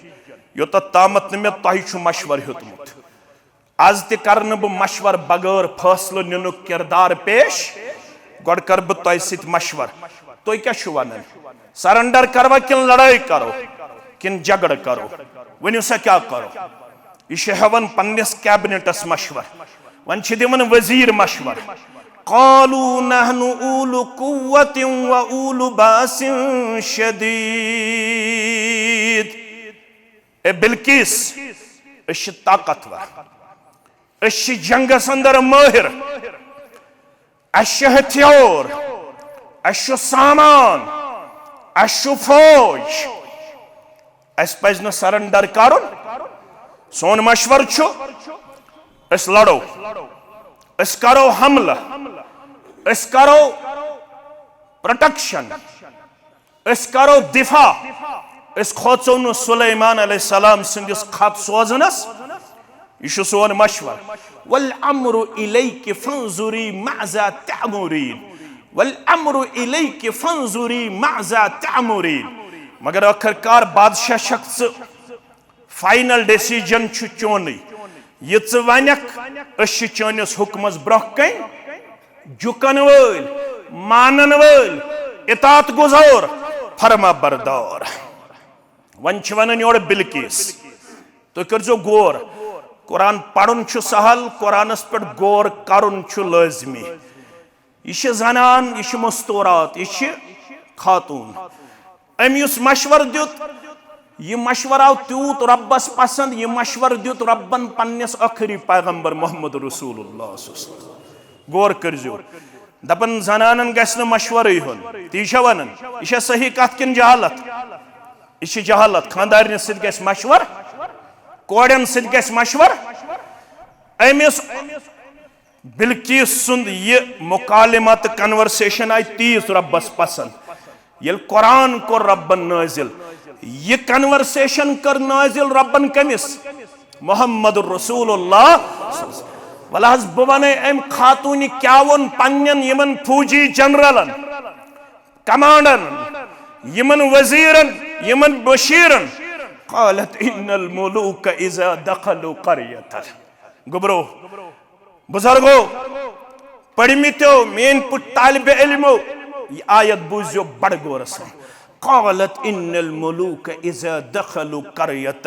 یوٚتتھ تامتھ نہٕ مےٚ تۄہہِ چھُ مشورٕ ہیوٚتمُت۔ از تہِ کرٕ نہٕ بہٕ مشورٕ بغٲر فٲصلہٕ نِنُک کردار پیش۔ گۄڈٕ کرٕ بہٕ تۄہہِ سۭتۍ مشورٕ۔ تُہۍ کیٛاہ چھِو ونان؟ سرنڈر کروا کِنہٕ لڑٲے کرو؟ کِنہٕ جھگڑٕ کرو؟ ؤنِو سا کیٛاہ کرو؟ یہِ چھُ ہٮ۪وان پننِس کیبنٹس مشورٕ۔ وۄنۍ چھِ دِوان وزیر مشورٕ۔ قالوا نحن أولو قوة وأولو بأس شديد۔ اے بلقیس، أسۍ چھِ طاقتور، أسۍ چھِ جنگس اندر مٲہر، اَسہِ چھُ ہتھیار، اَسہِ چھُ سامان، اَسہِ چھُ فوج۔ اَسہِ پَزِ نہٕ سرنڈر کرُن۔ سون مشورٕ چھُ، أسۍ لڑو، أسۍ کرو حملہٕ، أسۍ کرو پروٹیکشن، أسۍ کرو دفاع۔ أسۍ کھوژو نہٕ سلیمان علیہ السلام سٕنٛدِس خط سوزنس۔ یہِ چھُ سون مشورٕ۔ والامر الیک فانظری ماذا تأمرین۔ والامر الیک فانظری ماذا تأمرین۔ مگر ٲخر کار بادشاہ چھکھ ژٕ، فاینل ڈیسیجن چھُ چونُے۔ یہِ ژٕ ونکھ، أسۍ چھِ چٲنِس حُکمس برونٛہہ کنۍ جُکن وٲلۍ، مانن وٲلۍ، اطاعت گُزار، فرما بردار۔ وۄنۍ چھِ ونان یورٕ بلقیس، تُہۍ کٔرزیو غور۔ قرآن پرُن چھُ سہل، قرآنس پٮ۪ٹھ غور کرُن چھُ لٲزمی۔ یہِ چھِ زنان، یہِ چھِ مستورات، یہِ چھِ خاتون۔ أمۍ یُس مشورٕ دیُت، یہِ مشورٕ آو تیوٗت رۄبس پسند، یہِ مشورٕ دیُت رۄبن پننِس ٲخری پیغمبر محمد رسول اللہ صلی اللہ علیہ وسلم۔ غور کٔرزیو، دپان زنانن گژھِ نہٕ مشورٕے ہیوٚن، تی چھا ونان؟ یہِ چھا صحیح کتھ کِنہٕ جہالت؟ یہِ چھِ جہالت۔ خاندارنہِ سۭتۍ گژھِ مشورٕ، کورٮ۪ن سۭتۍ گژھِ مشورٕ۔ أمِس بلقیس سُنٛد یہِ مکالمہ تہٕ conversation آیہِ تیٖژ رۄبس پسند۔ ییٚلہِ قرآن کوٚر رۄبن نٲزِل، یہِ conversation کٔر نٲزِل رۄبن کٔمِس؟ محمد رسول اللہ۔ وَلہٕ حظ، بہٕ وَنَے أمۍ خاتوٗنہِ کیٛاہ ووٚن پننٮ۪ن یِمن فوجی جنرلن، کمانڈرن، یِمن وزیرن، یِمن مشیرن۔ قالت ان الملوک اذا دخلوا قریۃ۔ گوٚبرو، بزرگو، پٔرمٕتیو، میٲنۍ پٲٹھۍ طالب علمو، یہِ آیت بوٗزِو بڑٕ غورٕ سان۔ قالت ان الملوک اذا دخلوا قریۃ،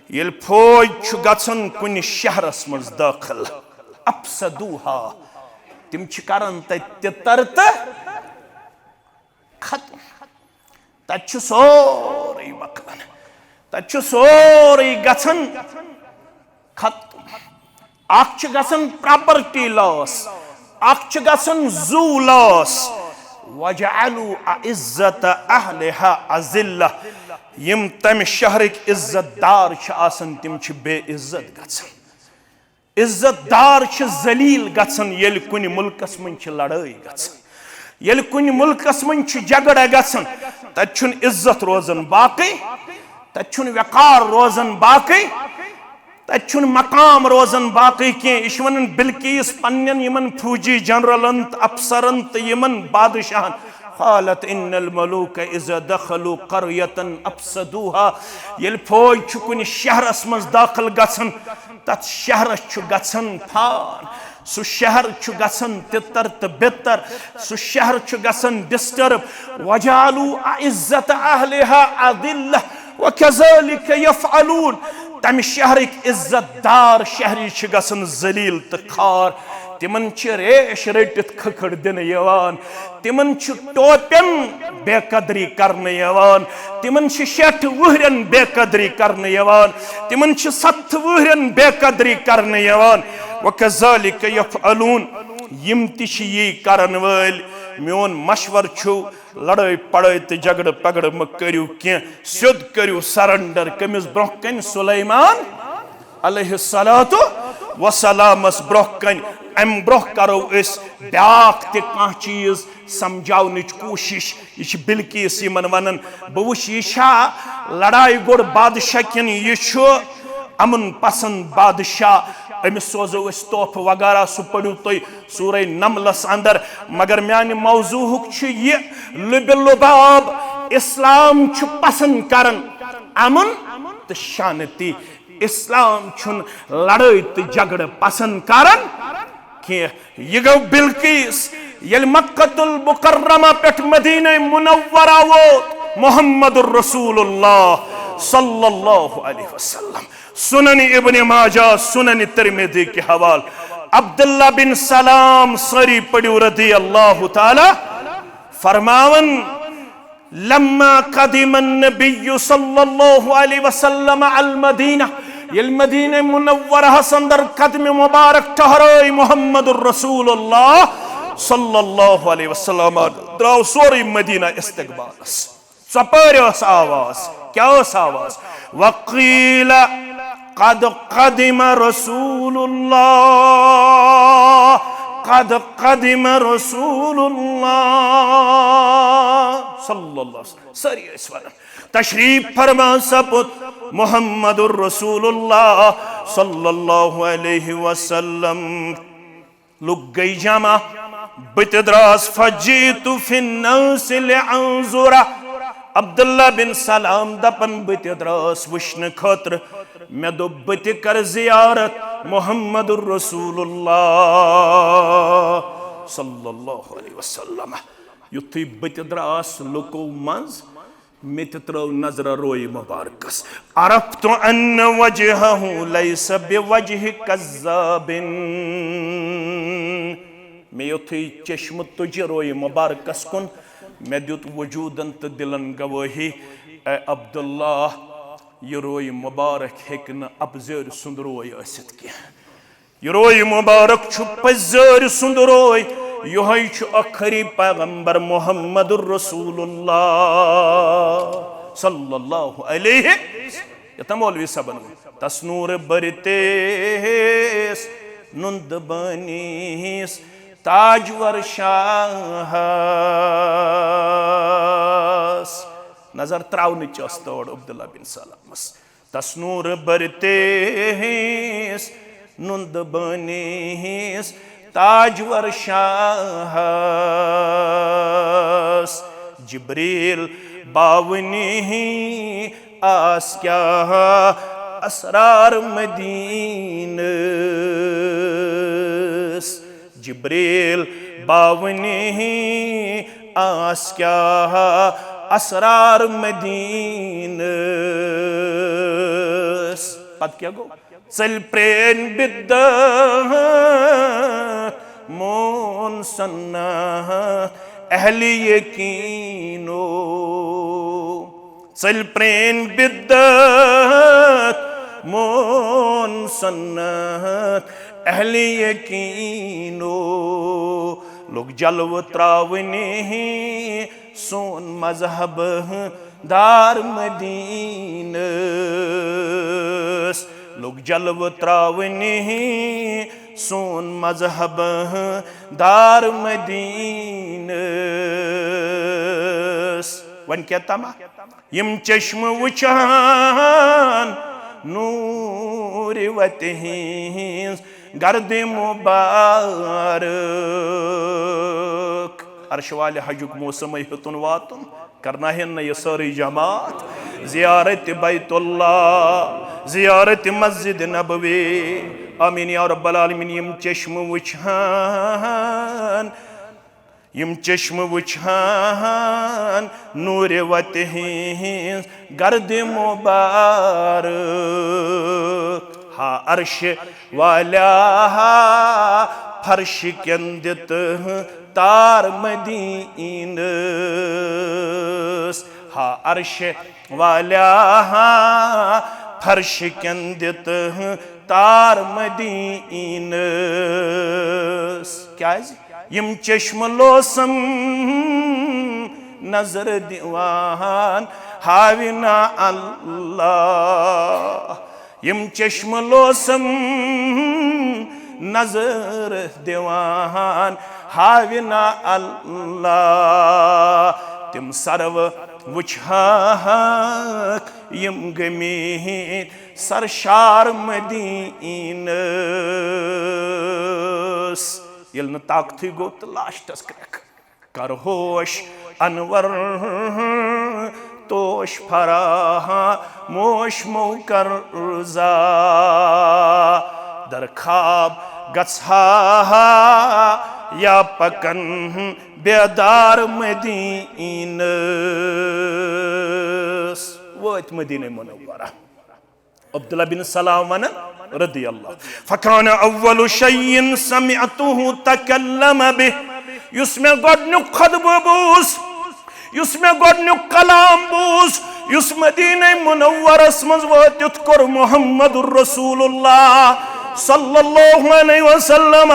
ییٚلہِ فوج چھُ گژھان کُنہِ شہرس منٛز دٲخل، افسدوها، تِم چھِ کران تتہِ تِتر تہٕ ختم۔ تتہِ چھُ سورُے مۄکلان، تتہِ چھُ سورُے گژھان ختم۔ اکھ چھُ گژھان property loss، اکھ چھُ گژھان زُو loss۔ وجعلوا اعزت اہلها اذلہ، یِم تمہِ شہرٕکۍ عزت دار چھِ آسان، تِم چھِ بے عزت گژھان۔ عزت دار چھِ ذلیل گژھان، ییٚلہِ کُنہِ مُلکس منٛز چھِ لڑٲے گژھان، ییٚلہِ کُنہِ مُلکس منٛز چھُ جھگڑٕ گژھان، تتہِ چھُنہٕ عزت روزان باقٕے، تتہِ چھُنہٕ وقار روزان باقٕے، تتہِ چھُنہٕ مقام روزان باقٕے کینٛہہ۔ یہِ چھُ ونان بلقیس پننٮ۪ن یِمن فوجی جنرلن تہٕ افسرن تہٕ یِمن بادشاہن، قالت ان الملوک اذا دخلوا قریة افسدوها۔ ییٚلہِ فوج چھُ کُنہِ شہرس منٛز دٲخل گژھان، تتھ شہرس چھُ گژھان فان، سُہ شہر چھُ گژھان تِتر تہٕ بِتر، سُہ شہر چھُ گژھان ڈسٹرب۔ وجعلوا اعزة اہلها اذلة وكذلك يفعلون۔ تمہِ شہرٕکۍ عزت دار شہری چھِ گژھان ذلیل تہٕ خوار۔ تِمن چھِ ریش رٔٹِتھ کھکھٕر دِنہٕ یِوان، تِمن چھِ ٹوپٮ۪ن بے قدری کرنہٕ یِوان، تِمن چھِ شیٹھ وُہرٮ۪ن بے قدری کرنہٕ یِوان، تِمن چھِ ستھ وُہرٮ۪ن بے قدری کرنہٕ یِوان۔ وكذلك يفعلون۔ یِم تہِ چھِ یی کرن وٲلۍ۔ میون مشورٕ چھُ، لڑٲے پڑٲے تہٕ جھگڑٕ پگڑٕ مہٕ کٔرِو کینٛہہ، سیوٚد کٔرِو سرنڈر۔ کٔمِس برونٛہہ کنہِ؟ سلیمان علیہ الصلوۃ والسلامس برونٛہہ کنہِ۔ امہِ برونٛہہ کرو أسۍ بیاکھ تہِ کانٛہہ چیٖز سمجھاونٕچ کوٗشش۔ یہِ چھِ بلقیس یِمن ونان، بہٕ وٕچھ یہِ چھا لڑایہِ گوٚڑ بادشاہ کِنہٕ یہِ چھُ امن پسند بادشاہ؟ أمِس سوزو أسۍ تحفہٕ وغیرہ، سُہ پٔرِو تُہۍ سورہ نملس اندر۔ مگر میانہِ موضوعُک چھُ یہِ، لُبِ لُباب اسلام چھُ پسند کران امن تہٕ شانتی۔ اسلام چھُنہٕ لڑٲے تہٕ جھگڑٕ پسند کران کینٛہہ۔ یہِ گوٚو بلقیس۔ ییٚلہِ مکۃ المکرمہ پٮ۪ٹھ مدینہ منورہ ووت محمد رسول اللہ صلی اللہ علیہ وسلم، سنن ابن ماجہ، سنن ترمذی کہِ حوالہٕ، عبداللہ بن سلام، سٲری پٔرِو رضی اللہ تعالیٰ، فرماوان، لما قدم النبي صلى الله عليه وسلم المدينة، ییٚلہِ مدینہ منورہس اندر قدم مبارک ٹھہرٲے محمد رسول اللہ صلی اللہ علیہ وسلم، درٛاو سورُے مدینہ استقبالس۔ ژۄپٲرۍ ٲس آواز۔ کیٛاہ ٲس آواز؟ وقیل قد قدم رسول اللہ، قد قدم رسول اللہ صلی اللہ علیہ وسلم۔ سٲری ٲسۍ ونان، تشریف فرما سپُد محمد رسول اللہ صلی اللہ علیہ وسلم۔ لُکھ گٔے جمع، بہٕ تہِ درٛاس۔ فجئت في الناس لأنظر۔ عبداللہ بن سلام دپان، بہٕ تہِ درٛاس وٕچھنہٕ خٲطرٕ۔ مےٚ دوٚپ، بہٕ تہِ کرٕ زیارت محمد رسول اللہ صلی اللہ علیہ وسلم۔ یُتھُے بہٕ تہِ درٛاس لُکو منٛز، مےٚ تہِ ترٲو نظرہ روے مبارکس۔ عرفت ان وجهه ليس بوجه كذاب۔ مےٚ یُتھُے چشمہٕ تُجہِ روے مبارکس کُن، مےٚ دیُت وجودن تہٕ دلن گوٲہی، اے عبداللہ، یہِ روے مبارک ہیٚکہِ نہٕ اپزٲرۍ سُنٛد روے ٲسِتھ کینٛہہ۔ یہِ روے مبارک چھُ پزٲرۍ سُنٛد روے۔ یِہوٚے چھُ ٲخری پیغمبر محمد رسول اللہ صلی اللہ علیہ۔ یتھ مولوی صٲبن ووٚن، تس نوٗر برتیس نُند بٲنیس تاجور شاہس۔ نظر تراونٕچ ٲس تور عبداللہ بن سلامس۔ تس نوٗر برتیس نُند بٲنیس تاجور شاہس۔ جبریل باونی آس کیٛاہ اسرار مدینس۔ جبریل باونی آس کیٛاہ اسرار مدینس۔ پتہٕ کیٛاہ گوٚو؟ ژٔلۍ پرٛٲنۍ بدعت مون سنت اہل یقینو۔ ژٔلۍ پرٛٲنۍ بدعت مون سنت اہل یقینو۔ لوٚگ جلوٕ تراونی سون مذہب دار مدینس۔ لوٚگ جلوٕ ترٛاونہِ سون مذہب دار مدینس۔ وۄنۍ کیٛاہ تما؟ یِم چشمہٕ وٕچھان نوٗرِ وتہِ ہٕنٛز گردِ مُبارک۔ عرش والہِ حجُک موسمے ہیوٚتُن واتُن، کرناہن نہٕ یہِ سٲرٕے جماعت زیارت بیت اللہ، زیارت مسجد نبوی۔ آمین یا رب العالمین۔ یِم چشمہٕ وٕچھان، یِم چشمہٕ وٕچھان نوٗرِ وتہِ ہٕنٛز گردِ مُبارک۔ ہا عرش والیا، ہا فرش کٮ۪ن دِتہٕ تار مدینس۔ ہا عرش والیا، ہا فرش کٮ۪ن دِتہٕ تار مدینس۔ کیٛازِ؟ یِم چشمہٕ لوسم نظر دِوان ہاوِ نا اللہ۔ یِم چشمہٕ لوسم نظر دِوان ہاوِ نا اللہ۔ تِم سرو وٕچھہکھ یِم گٔمٕتۍ سرشار مدینس۔ ییٚلہِ نہٕ طاقتٕے گوٚو تہٕ لاسٹس کرٛٮ۪کھ۔ کر ہوش انور توش فراموش مو کر زا، در خواب گژھا یا پکن بیدار مدینس۔ وٲتۍ مدینہ منورہ۔ عبداللہ بن سلام ونان رضی اللہ، فکان اول شیء سمعته تکلم به، یُس مےٚ گۄڈنیُک خطبہٕ بوٗز، یُس مےٚ گۄڈنیُک کلام بوٗز، یُس مدینہ منورس منٛز وٲتِتھ کوٚر محمد رسول اللہ صلی اللہ علیہ وسلم،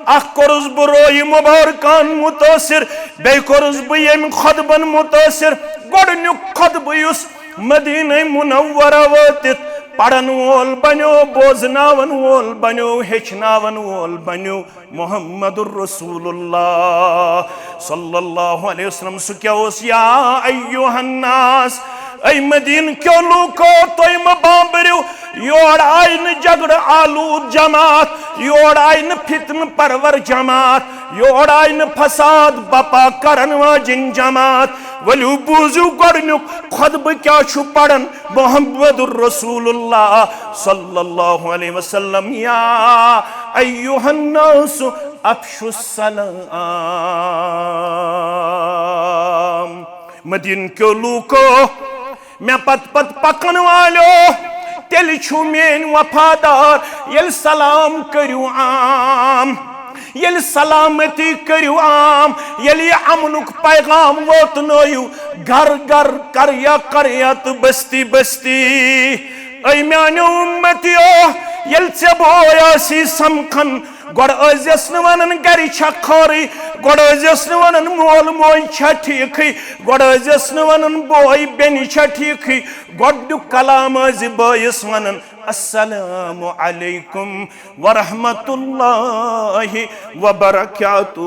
اکھ کوٚرُس بہٕ رویہِ مبارکان متٲثر، بیٚیہِ کوٚرُس بہٕ ییٚمہِ خطبن متٲثر۔ گۄڈنیُک خطبہٕ یُس مدینہ منورہ وٲتِتھ پرن وول بنیو، بوزناون وول بنیو، ہیچھناون وول بنیو محمد رسول اللہ صلی اللہ علیہ وسلم۔ سُہ کیٛاہ اوس؟ یا ایھا الناس، اے مدینہ کیو لوٗکو، تُہۍ مہ بامبرِو، یور آیہِ نہٕ جھگڑٕ آلود جماعت، یور آیہِ نہٕ فتنہٕ پرور جماعت، یور آیہِ نہٕ فساد بپا کرن واجِنۍ جماعت۔ ؤلِو بوٗزِو گۄڈنیُک خطبہٕ کیٛاہ چھُ پران محمد رسول اللہ صلی اللہ علیہ وسلم۔ یا ایھا الناس افشوا السلام۔ مدینہ کیو لوٗکو، مےٚ پتہٕ پتہٕ پکن والیو، تیٚلہِ چھُو میٲنۍ وفادار، ییٚلہِ سلام کٔرِو عام، ییٚلہِ سلامتی کٔرِو عام، ییٚلہِ یہِ امنُک پیغام واتنٲیِو گرٕ گرٕ، قریہ قریہ تہٕ بستی بستی۔ اے میانیو امتیو، ییٚلہِ ژےٚ بوے آسی سمکھان، گۄڈٕ ٲسۍزٮ۪س نہٕ ونان گرِ چھا خٲرٕے، گۄڈٕ ٲسۍزٮ۪س نہٕ ونان مول موج چھا ٹھیٖکھٕے، گۄڈٕ ٲسۍزٮ۪س نہٕ ونان بوے بیٚنہِ چھا ٹھیٖکھٕے۔ گۄڈنیُک کلام ٲسۍ زِ بٲیِس ونان، السلام علیکم ورحمۃ اللہ وبرکاتہ۔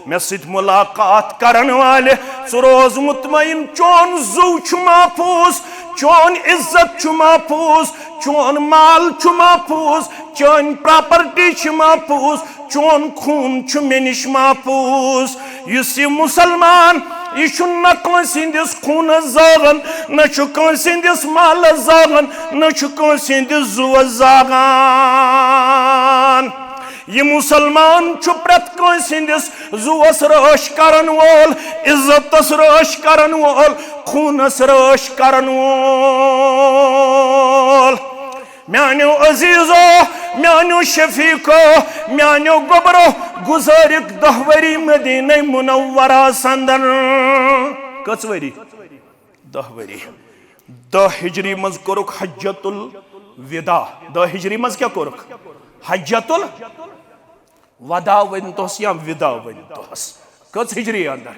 مےٚ سۭتۍ ملاقات کرن والہِ، ژٕ روز مطمئن، چون زُو چھُ محفوظ، چون عزت چھُ محفوظ، چون مال چھُ محفوظ، چٲنۍ پراپرٹی چھِ محفوظ، چون خوٗن چھُ مےٚ نِش محفوظ۔ یُس یہِ مُسلمان، یہِ چھُنہٕ نہ کٲنٛسہِ ہٕنٛدِس خوٗنس زاغان، نہ چھُ کٲنٛسہِ ہٕنٛدِس مالس زاغان، نہ چھُ کٲنٛسہِ ہٕنٛدِس زُوس زاغان۔ یہِ مُسلمان چھُ پرٛٮ۪تھ کٲنٛسہِ ہٕنٛدِس زُوس رٲچھ کرن وول، عزتس رٲچھ کرن وول، خوٗنس رٲچھ کرن وول۔ میانیو عزیزو، میانیو شفیقو، میانیو گوبرو، گزٲرِکھ دَہ ؤری مدینہ منورس اندر۔ کٔژ ؤری؟ دَہ ؤری۔ دَہ ہجری منٛز کوٚرُکھ حجۃ الوداع۔ دَہ ہجری منٛز کیٛاہ کوٚرُکھ؟ حجۃ الوداع ؤنۍ توس یا وِدا ؤنۍ توس۔ کٔژ ہجری اندر؟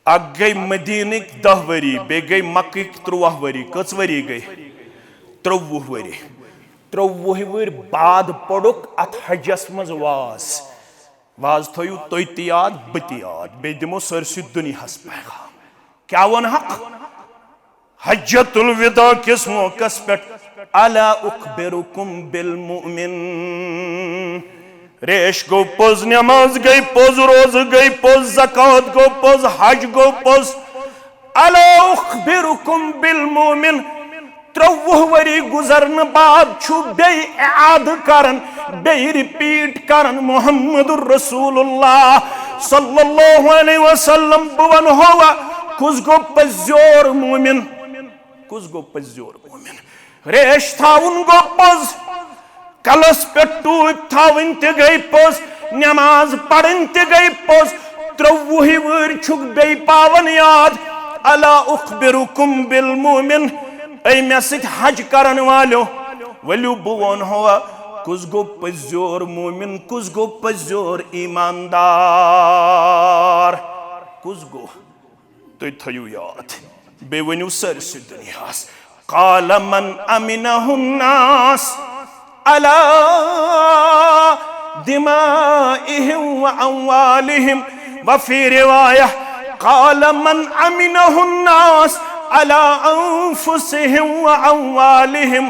اکھ گٔے مدینٕکۍ دَہ ؤری، بیٚیہِ گٔے مکٕکۍ تُرٛواہ ؤری۔ کٔژ ؤری گٔے؟ ترٛوٚوُہ ؤری۔ ترٛوٚوُہہِ ؤرۍ بعد پوٚرُکھ اتھ حجس منٛز واز۔ واز تھٲیِو تُہۍ تہِ یاد، بہٕ تہِ یاد، بیٚیہِ دِمو سٲرسٕے دُنیاہس پیغام۔ کیٛاہ ووٚن حق؟ حجۃ الوداع کِس موقعس پٮ۪ٹھ، الا اخبرکم بالمؤمن، ریش گوٚو پوٚز، نماز گٔے پوٚز، روزٕ گٔے پوٚز، زکوٰۃ گوٚو پوٚز، حج گوٚو پوٚز۔ الا اخبرکم بالمؤمن۔ ترٛوٚوُہ ؤری گُزرنہٕ بعد چھُ بیٚیہِ اعادٕ کران، بیٚیہِ رِپیٖٹ کران محمد رسول اللہ صلی اللہ علیہ وسلم۔ بہٕ ونہو وۄنۍ، کُس گوٚو پٔزیور مومن؟ کُس گوٚو پٔزیور مومن؟ ریش تھاوُن گوٚو پوٚز، کلس پٮ۪ٹھ ٹوپۍ تھاوٕنۍ تہِ گٔے پوٚز، نماز پرٕنۍ تہِ گٔے پوٚز۔ ترٛوٚوُہہِ وٕہٕرۍ چھُکھ بیٚیہِ پاوان یاد، الا اخبرکم بالمؤمن، اے مےٚ سۭتۍ حج کرن والیو، ؤلِو بہٕ ونہو، کُس گوٚو پٔزیور مومن، کُس گوٚو پٔزیور ایماندار، کُس گوٚو؟ تُہۍ تھٲیِو یاد، بیٚیہِ ؤنِو سٲرسٕے دُنیاہَس، قال من امنہ الناس علی دمائہم و اموالہم، وفی روایہ، قال من امنہ الناس علی انفسہم و اموالہم۔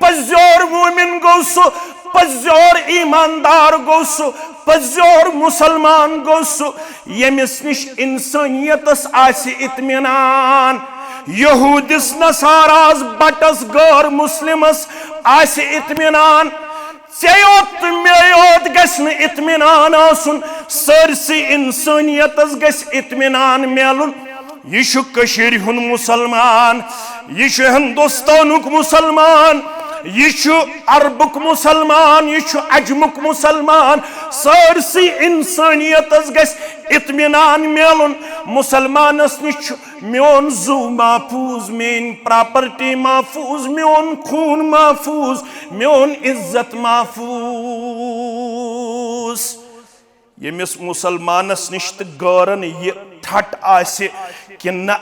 پٔزیور مومن گوٚو سُہ، پٔزیور ایماندار گوٚو سُہ، پٔزیور مسلمان گوٚو سُہ، ییٚمِس نِش انسٲنیتس آسہِ اطمینان، یہودِس، نصاراہس، بٹس، غٲر مسلمس آسہِ اطمینان۔ ژےٚ یوت تہٕ مےٚ یوت گژھِ نہٕ اطمینان آسُن، سٲرسٕے انسٲنیتس گژھِ اطمینان میلُن۔ یہِ چھُ کٔشیٖرِ ہُنٛد مُسلمان، یہِ چھُ ہندوستانُک مُسلمان، یہِ چھُ عربُک مُسلمان، یہِ چھُ عجمُک مُسلمان۔ سٲرسٕے اِنسٲنیتس گژھِ اطمینان میلُن۔ مُسلمانس نِش چھُ میون زُو محفوٗظ، میٲنۍ پراپرٹی محفوٗظ، میون خوٗن محفوٗظ، میون عزت محفوٗظ۔ ییٚمِس مُسلمانس نِش تہٕ غٲرن یہِ ٹھٹھ آسہِ کہِ نہ،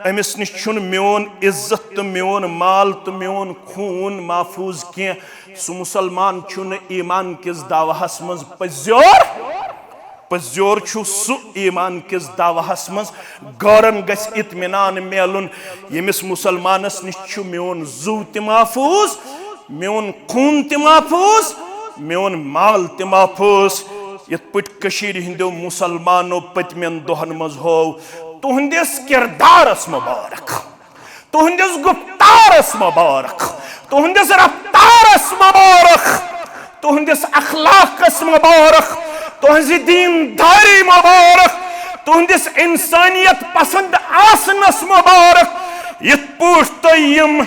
أمِس نِش چھُنہٕ میون عزت تہٕ میون مال تہٕ میون خوٗن محفوٗظ کینٛہہ، سُہ مُسلمان چھُنہٕ ایمان کِس دعواہس منٛز پٔزیور۔ پٔزیور چھُ سُہ ایمان کِس دعواہس منٛز غٲرن گژھِ اطمینان میلُن، ییٚمِس مُسلمانس نِش چھُ میون زُو تہِ محفوٗظ، میون خوٗن تہِ محفوٗظ، میون مال تہِ محفوٗظ۔ یِتھ پٲٹھۍ کٔشیٖرِ ہٕنٛدیو مُسلمانو پٔتمٮ۪ن دۄہن منٛز ہوو، تُہنٛدِس کِردارس مُبارک، تُہنٛدِس گُفتارس مُبارک، تُہنٛدِس رفتارس مُبارک، تُہنٛدِس اخلاقس مُبارک، تُہنٛزِ دینداری مُبارک، تُہنٛدِس انسانیت پسند آسنس مُبارک۔ یِتھ پٲٹھۍ تُہۍ یِم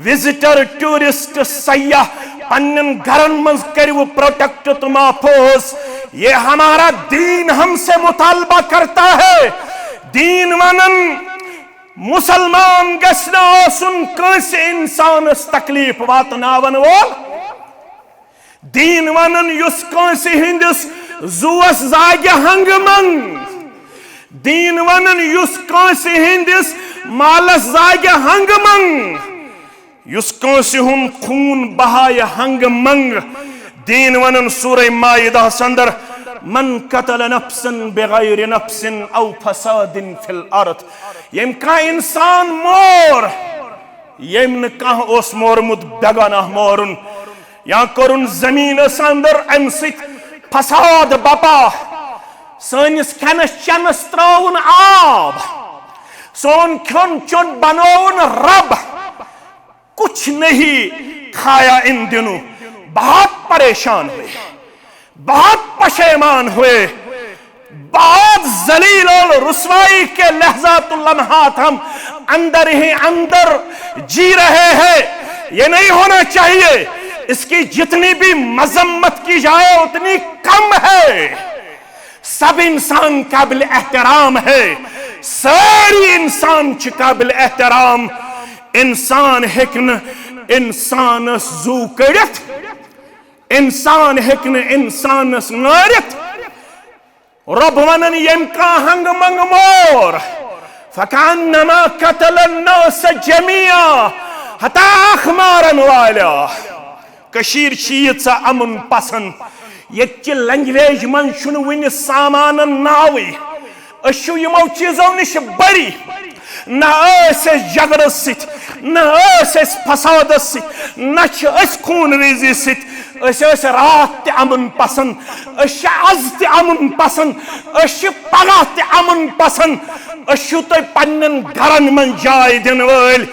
وزٹر، ٹورسٹ، سیاح پننٮ۪ن گرن منٛز کٔرِو پروٹیکٹ تہٕ محفوٗظ۔ یہ ہمارا دین ہم سے مطالبہ کرتا ہے۔ دین ونان مُسلمان گژھِ نہٕ آسُن کٲنٛسہِ انسانس تکلیف واتناون وول۔ دین ونان یُس کٲنٛسہِ ہٕنٛدِس زُوس زاگہِ ہنگہٕ منٛگ۔ دین ونان یُس کٲنٛسہِ ہٕنٛدِس مالس زاگہِ ہنگہٕ منٛگ۔ یُس کٲنٛسہِ ہُنٛد خوٗن بہایہِ ہنگہٕ منٛگ۔ دین ونان سورہ مائدہس اندر، من قتل نفسا بغیر نفس او فساد فی الارض، ییٚمۍ کانٛہہ انسان مور، ییٚمۍ نہٕ کانٛہہ اوس مورمُت بیگانہ مورُن، یا کوٚرُن زمینس اندر امہِ سۭتۍ فساد بپا، سٲنِس کھٮ۪نس چٮ۪نس ترٛاوُن آب، سون کھیوٚن چیوٚن بنووُن رب، کچھ نہیں کھایا ان دنوں، بہت پریشان ہوئے، بہت پشیمان ہوئے، بہت ذلیل اور رسوائی کے لحظات و لمحات ہم اندر ہی اندر جی رہے ہیں۔ یہ نہیں ہونا چاہیے۔ اس کی جتنی بھی مذمت کی جائے اتنی کم ہے۔ سب انسان قابل احترام ہے، سٲری انسان چھِ قابل احترام۔ انسان ہیٚکہِ نہٕ انسانس زُو کٔڑِتھ، انسان ہیٚکہِ نہٕ انسانس مٲرِتھ۔ رۄب ونان، ییٚمۍ کانٛہہ ہنگہٕ منگہٕ مور، فکانما قتل الناس جمیعا، ہتا اکھ مارن والا۔ کشیر چھ ییژاہ امن پسند، ییٚتہِ چہِ لنگویج منٛز چھُنہٕ وُنہِ سامانن ناوٕے۔ أسۍ چھِ یِمو چیٖزو نِش بری۔ نہ ٲسۍ أسۍ جھگڑس سۭتۍ، نہ ٲسۍ أسۍ فسادس سۭتۍ، نہ چھِ أسۍ خون ریزی سۭتۍ۔ أسۍ ٲسۍ راتھ تہِ امن پسند، أسۍ چھِ از تہِ امن پسند، أسۍ چھِ پگاہ تہِ امن پسند۔ أسۍ چھِو تۄہہِ پننٮ۪ن گرن منٛز جاے دِنہٕ وٲلۍ۔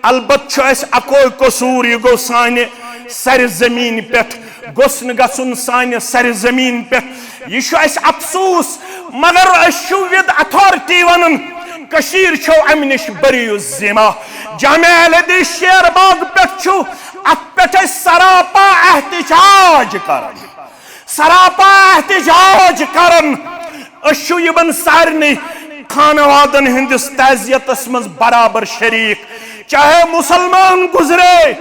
البتہٕ چھُ اَسہِ اَکوے قصوٗر، یہِ گوٚو سانہِ سرِ زٔمیٖن پٮ۪ٹھ، گوٚژھ نہٕ گژھُن سانہِ سرِ زٔمیٖن پٮ۪ٹھ۔ یہِ چھُ اَسہِ افسوٗس، مگر أسۍ چھِو with authority وَنان، کٔشیٖر چھو اَمہِ نِش بٔرِو ذمہ۔ جامعہ اہل حدیث شیر باغ پٮ۪ٹھ چھُ اَتھ پٮ۪ٹھ اَسہِ سراپا احتجاج کران۔ سراپا احتجاج کران۔ أسۍ چھِ یِمن سارنٕے خانوادن ہٕنٛدِس تعزیتس منٛز برابر شریک، چاہے مسلمان گزرے،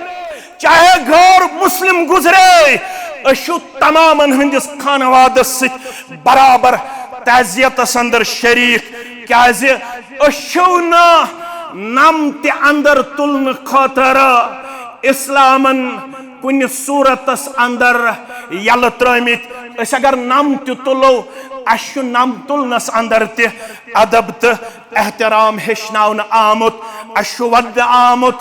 چاہے غٲر مسلم گزرے، أسۍ چھِ تمامن ہٕنٛدِس خانوادس سۭتۍ برابر تعزیتس اندر شریک، کیازِ أسۍ چھِو نہٕ نم تہِ اندر تُلنہٕ خٲطرٕ اسلامن کُنہِ صورتس اندر یلہٕ ترٲومٕتۍ۔ أسۍ اگر نم تہِ تُلو، اسہِ چھُ نم تُلنس اندر تہِ ادب تہٕ احترام ہیٚچھناونہٕ آمُت۔ اسہِ چھُ وننہٕ آمُت،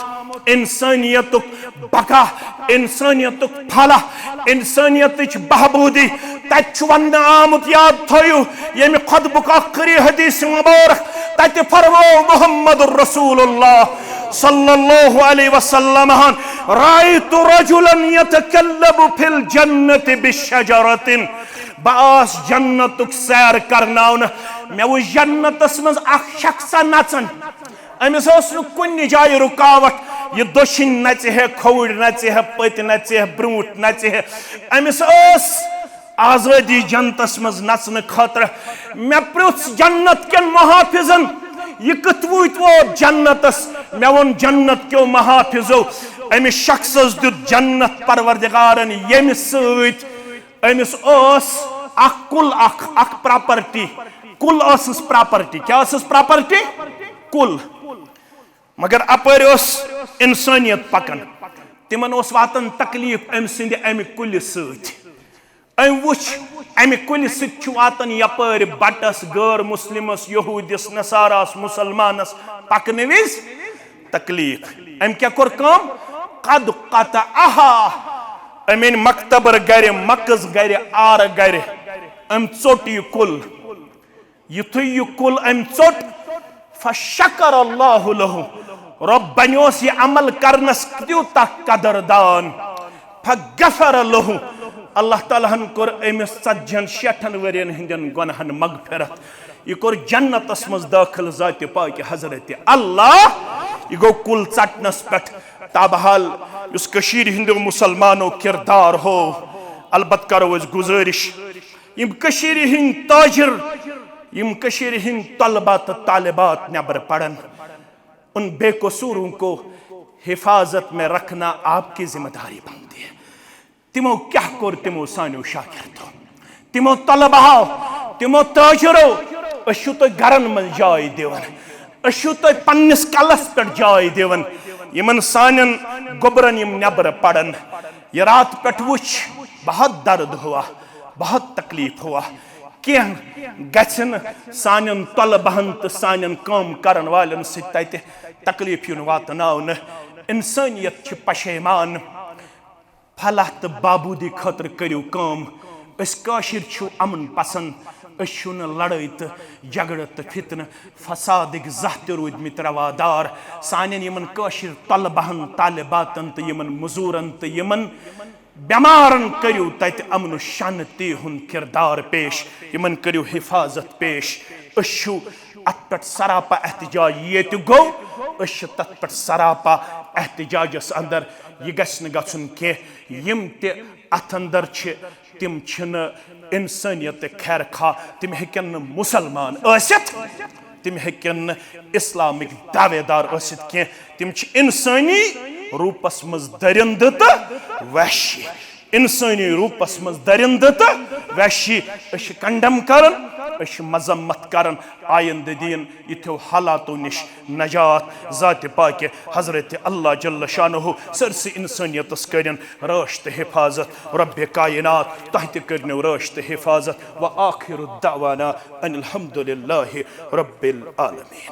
انسٲنیتُک بقا، انسٲنیتُک فلاح، انسٲنیتٕچ بہبودی، تتہِ چھُ وننہٕ آمُت، یاد تھٲیِو، ییٚمہِ خطبُک ٲخری حدیث مبارک، تتہِ فرموو محمد رسول اللہ صلی اللہ علیہ وسلم ہن، "رأیت رجلا یتکلب فی الجنت بشجرۃ"، بہٕ آس جنتُک سیر کرناونہٕ، مےٚ وُچھ جنتس منٛز اکھ شخصا نژان، أمِس ٲس نہٕ کُنہِ جایہِ رُکاوٹھ، یہِ دٔچھِنۍ نژِ ہے، کھووُر نژِ ہے، پٔتۍ نژِ ہے، برونٛٹھ نژِ ہے، أمِس ٲس آزٲدی جنتس منٛز نژنہٕ خٲطرٕ۔ مےٚ پرُژھ جنت کٮ۪ن محافظن، "یہِ کِتھ وٲتۍ ووت جنتس؟" مےٚ ووٚن جنت کیو محافظو، "أمِس شخصس دیُت جنت پروردگارن، ییٚمہِ سۭتۍ أمِس ٲس اکھ کُل، اکھ، اکھ پراپرٹی، کُل ٲسٕس پراپرٹی۔" کیٛاہ ٲسٕس پراپرٹی؟ کُل۔ مگر اپٲرۍ ٲس انسٲنیت پکان، تِمن اوس واتان تکلیف أمۍ سٕنٛدِ امہِ کُلہِ سۭتۍ۔ أمۍ وُچھ، امہِ کُلہِ سۭتۍ چھُ واتان یپٲرۍ بٹس، غٲر مسلمس، یہودِس، نصاراہس، مسلمانس پکنہٕ وِزِ تکلیف۔ أمۍ کیٛاہ کوٚر کٲم؟ قد قطعها۔ أمۍ أنۍ مکتبر گرِ، مکٕز گرِ، آرٕ گرِ۔ أمۍ ژوٚٹ یہِ کُل۔ یُتھُے یہِ کُل أمۍ ژوٚٹ، فشکر اللہ لہ، رۄب بنیوس یہِ عمل کرنس تیوٗتاہ قدردان، فغفر لہ، اللہ تعالیٰ ہن کوٚر أمِس ژتجی ہن شیٹھن ؤرین ہٕنٛدٮ۪ن گۄنہن مغفرت۔ یہِ کوٚر جنتس منٛز دٲخل ذاتِ پاکہِ حضرت اللہ۔ یہِ گوٚو کُل ژٹنس پٮ۪ٹھ۔ تابحال یُس کٔشیٖرِ ہٕنٛدیو مُسلمانو کردار ہوو، البتہ کرو أسۍ گُزٲرِش، یِم کٔشیٖرِ ہٕنٛدۍ تاجر، یِم کٔشیٖرِ ہٕنٛدۍ طلبہ تہٕ طالبات نٮ۪برٕ پرن، ان بے قصوروں کو حفاظت میں رکھنا آپ کی ذمہ داری بنتی ہے۔ تِمو کیٛاہ کوٚر تِمو سانیو شاگردو؟ تِمو طلبہو، تِمو تاجرو، أسۍ چھِو تۄہہِ گرن منٛز جاے دِوان، أسۍ چھِو تۄہہِ پننِس کلس پٮ۪ٹھ جاے دِوان۔ یِمن سانٮ۪ن گوٚبرن یِم نٮ۪برٕ پرن، یہِ رات پٮ۪ٹھ وٕچھ، بہت درد ہوا، بہت تکلیف ہوا۔ کینٛہہ گژھِ نہٕ سانٮ۪ن طلبہن تہٕ سانٮ۪ن کٲم کرن والٮ۪ن سۭتۍ تتہِ تکلیف یُن واتناونہٕ۔ انسٲنیت چھِ پشیمان۔ فلاح تہٕ بابودی خٲطرٕ کٔرِو کٲم۔ أسۍ کٲشِر چھِو امن پسند، أسۍ چھِو نہٕ لڑٲے تہٕ جھگڑٕ تہٕ فتنہٕ فسادٕکۍ زانٛہہ تہِ روٗدمٕتۍ روادار۔ سانٮ۪ن یِمن کٲشِر طلبہن، طالباتن تہٕ یِمن مزوٗرن تہٕ یِمن بٮ۪مارن کٔرِو تتہِ امن و شانتی ہُنٛد کردار پیش، یِمن کٔرِو حفاظت پیش۔ أسۍ چھِو اتھ پٮ۪ٹھ سراپا احتجاج، ییٚتہِ گوٚو، أسۍ چھِ تتھ پٮ۪ٹھ سراپا احتجاجس اندر۔ یہِ گژھِ نہٕ گژھُن کینٛہہ۔ یِم تہِ اتھ اندر چھِ، تِم چھِنہٕ انسٲنیت خیر خواہ، تِم ہیٚکن نہٕ مسلمان ٲسِتھ، تِم ہیٚکن نہٕ اسلامٕکۍ دعوے دار ٲسِتھ کینٛہہ۔ تِم چھِ انسٲنی روٗپس منٛز درندٕ تہٕ وحشی۔ انسٲنی روٗپس منٛز درندٕ تہٕ وحشی۔ أسۍ چھِ کنڈم کران، أسۍ چھِ مذمت کران، آیندٕ دِیِن یِتھیو حالاتو نِش نجات۔ ذاتِ پاکہِ حضرت اللہ جل شانہ سٲرسٕے انسٲنیتس کٔرِن رٲچھ تہٕ حفاظت۔ رب کائنات تۄہہِ تہِ کٔرنو رٲچھ تہٕ حفاظت۔ وآخر دعوانا ان الحمد للہ رب العالمین۔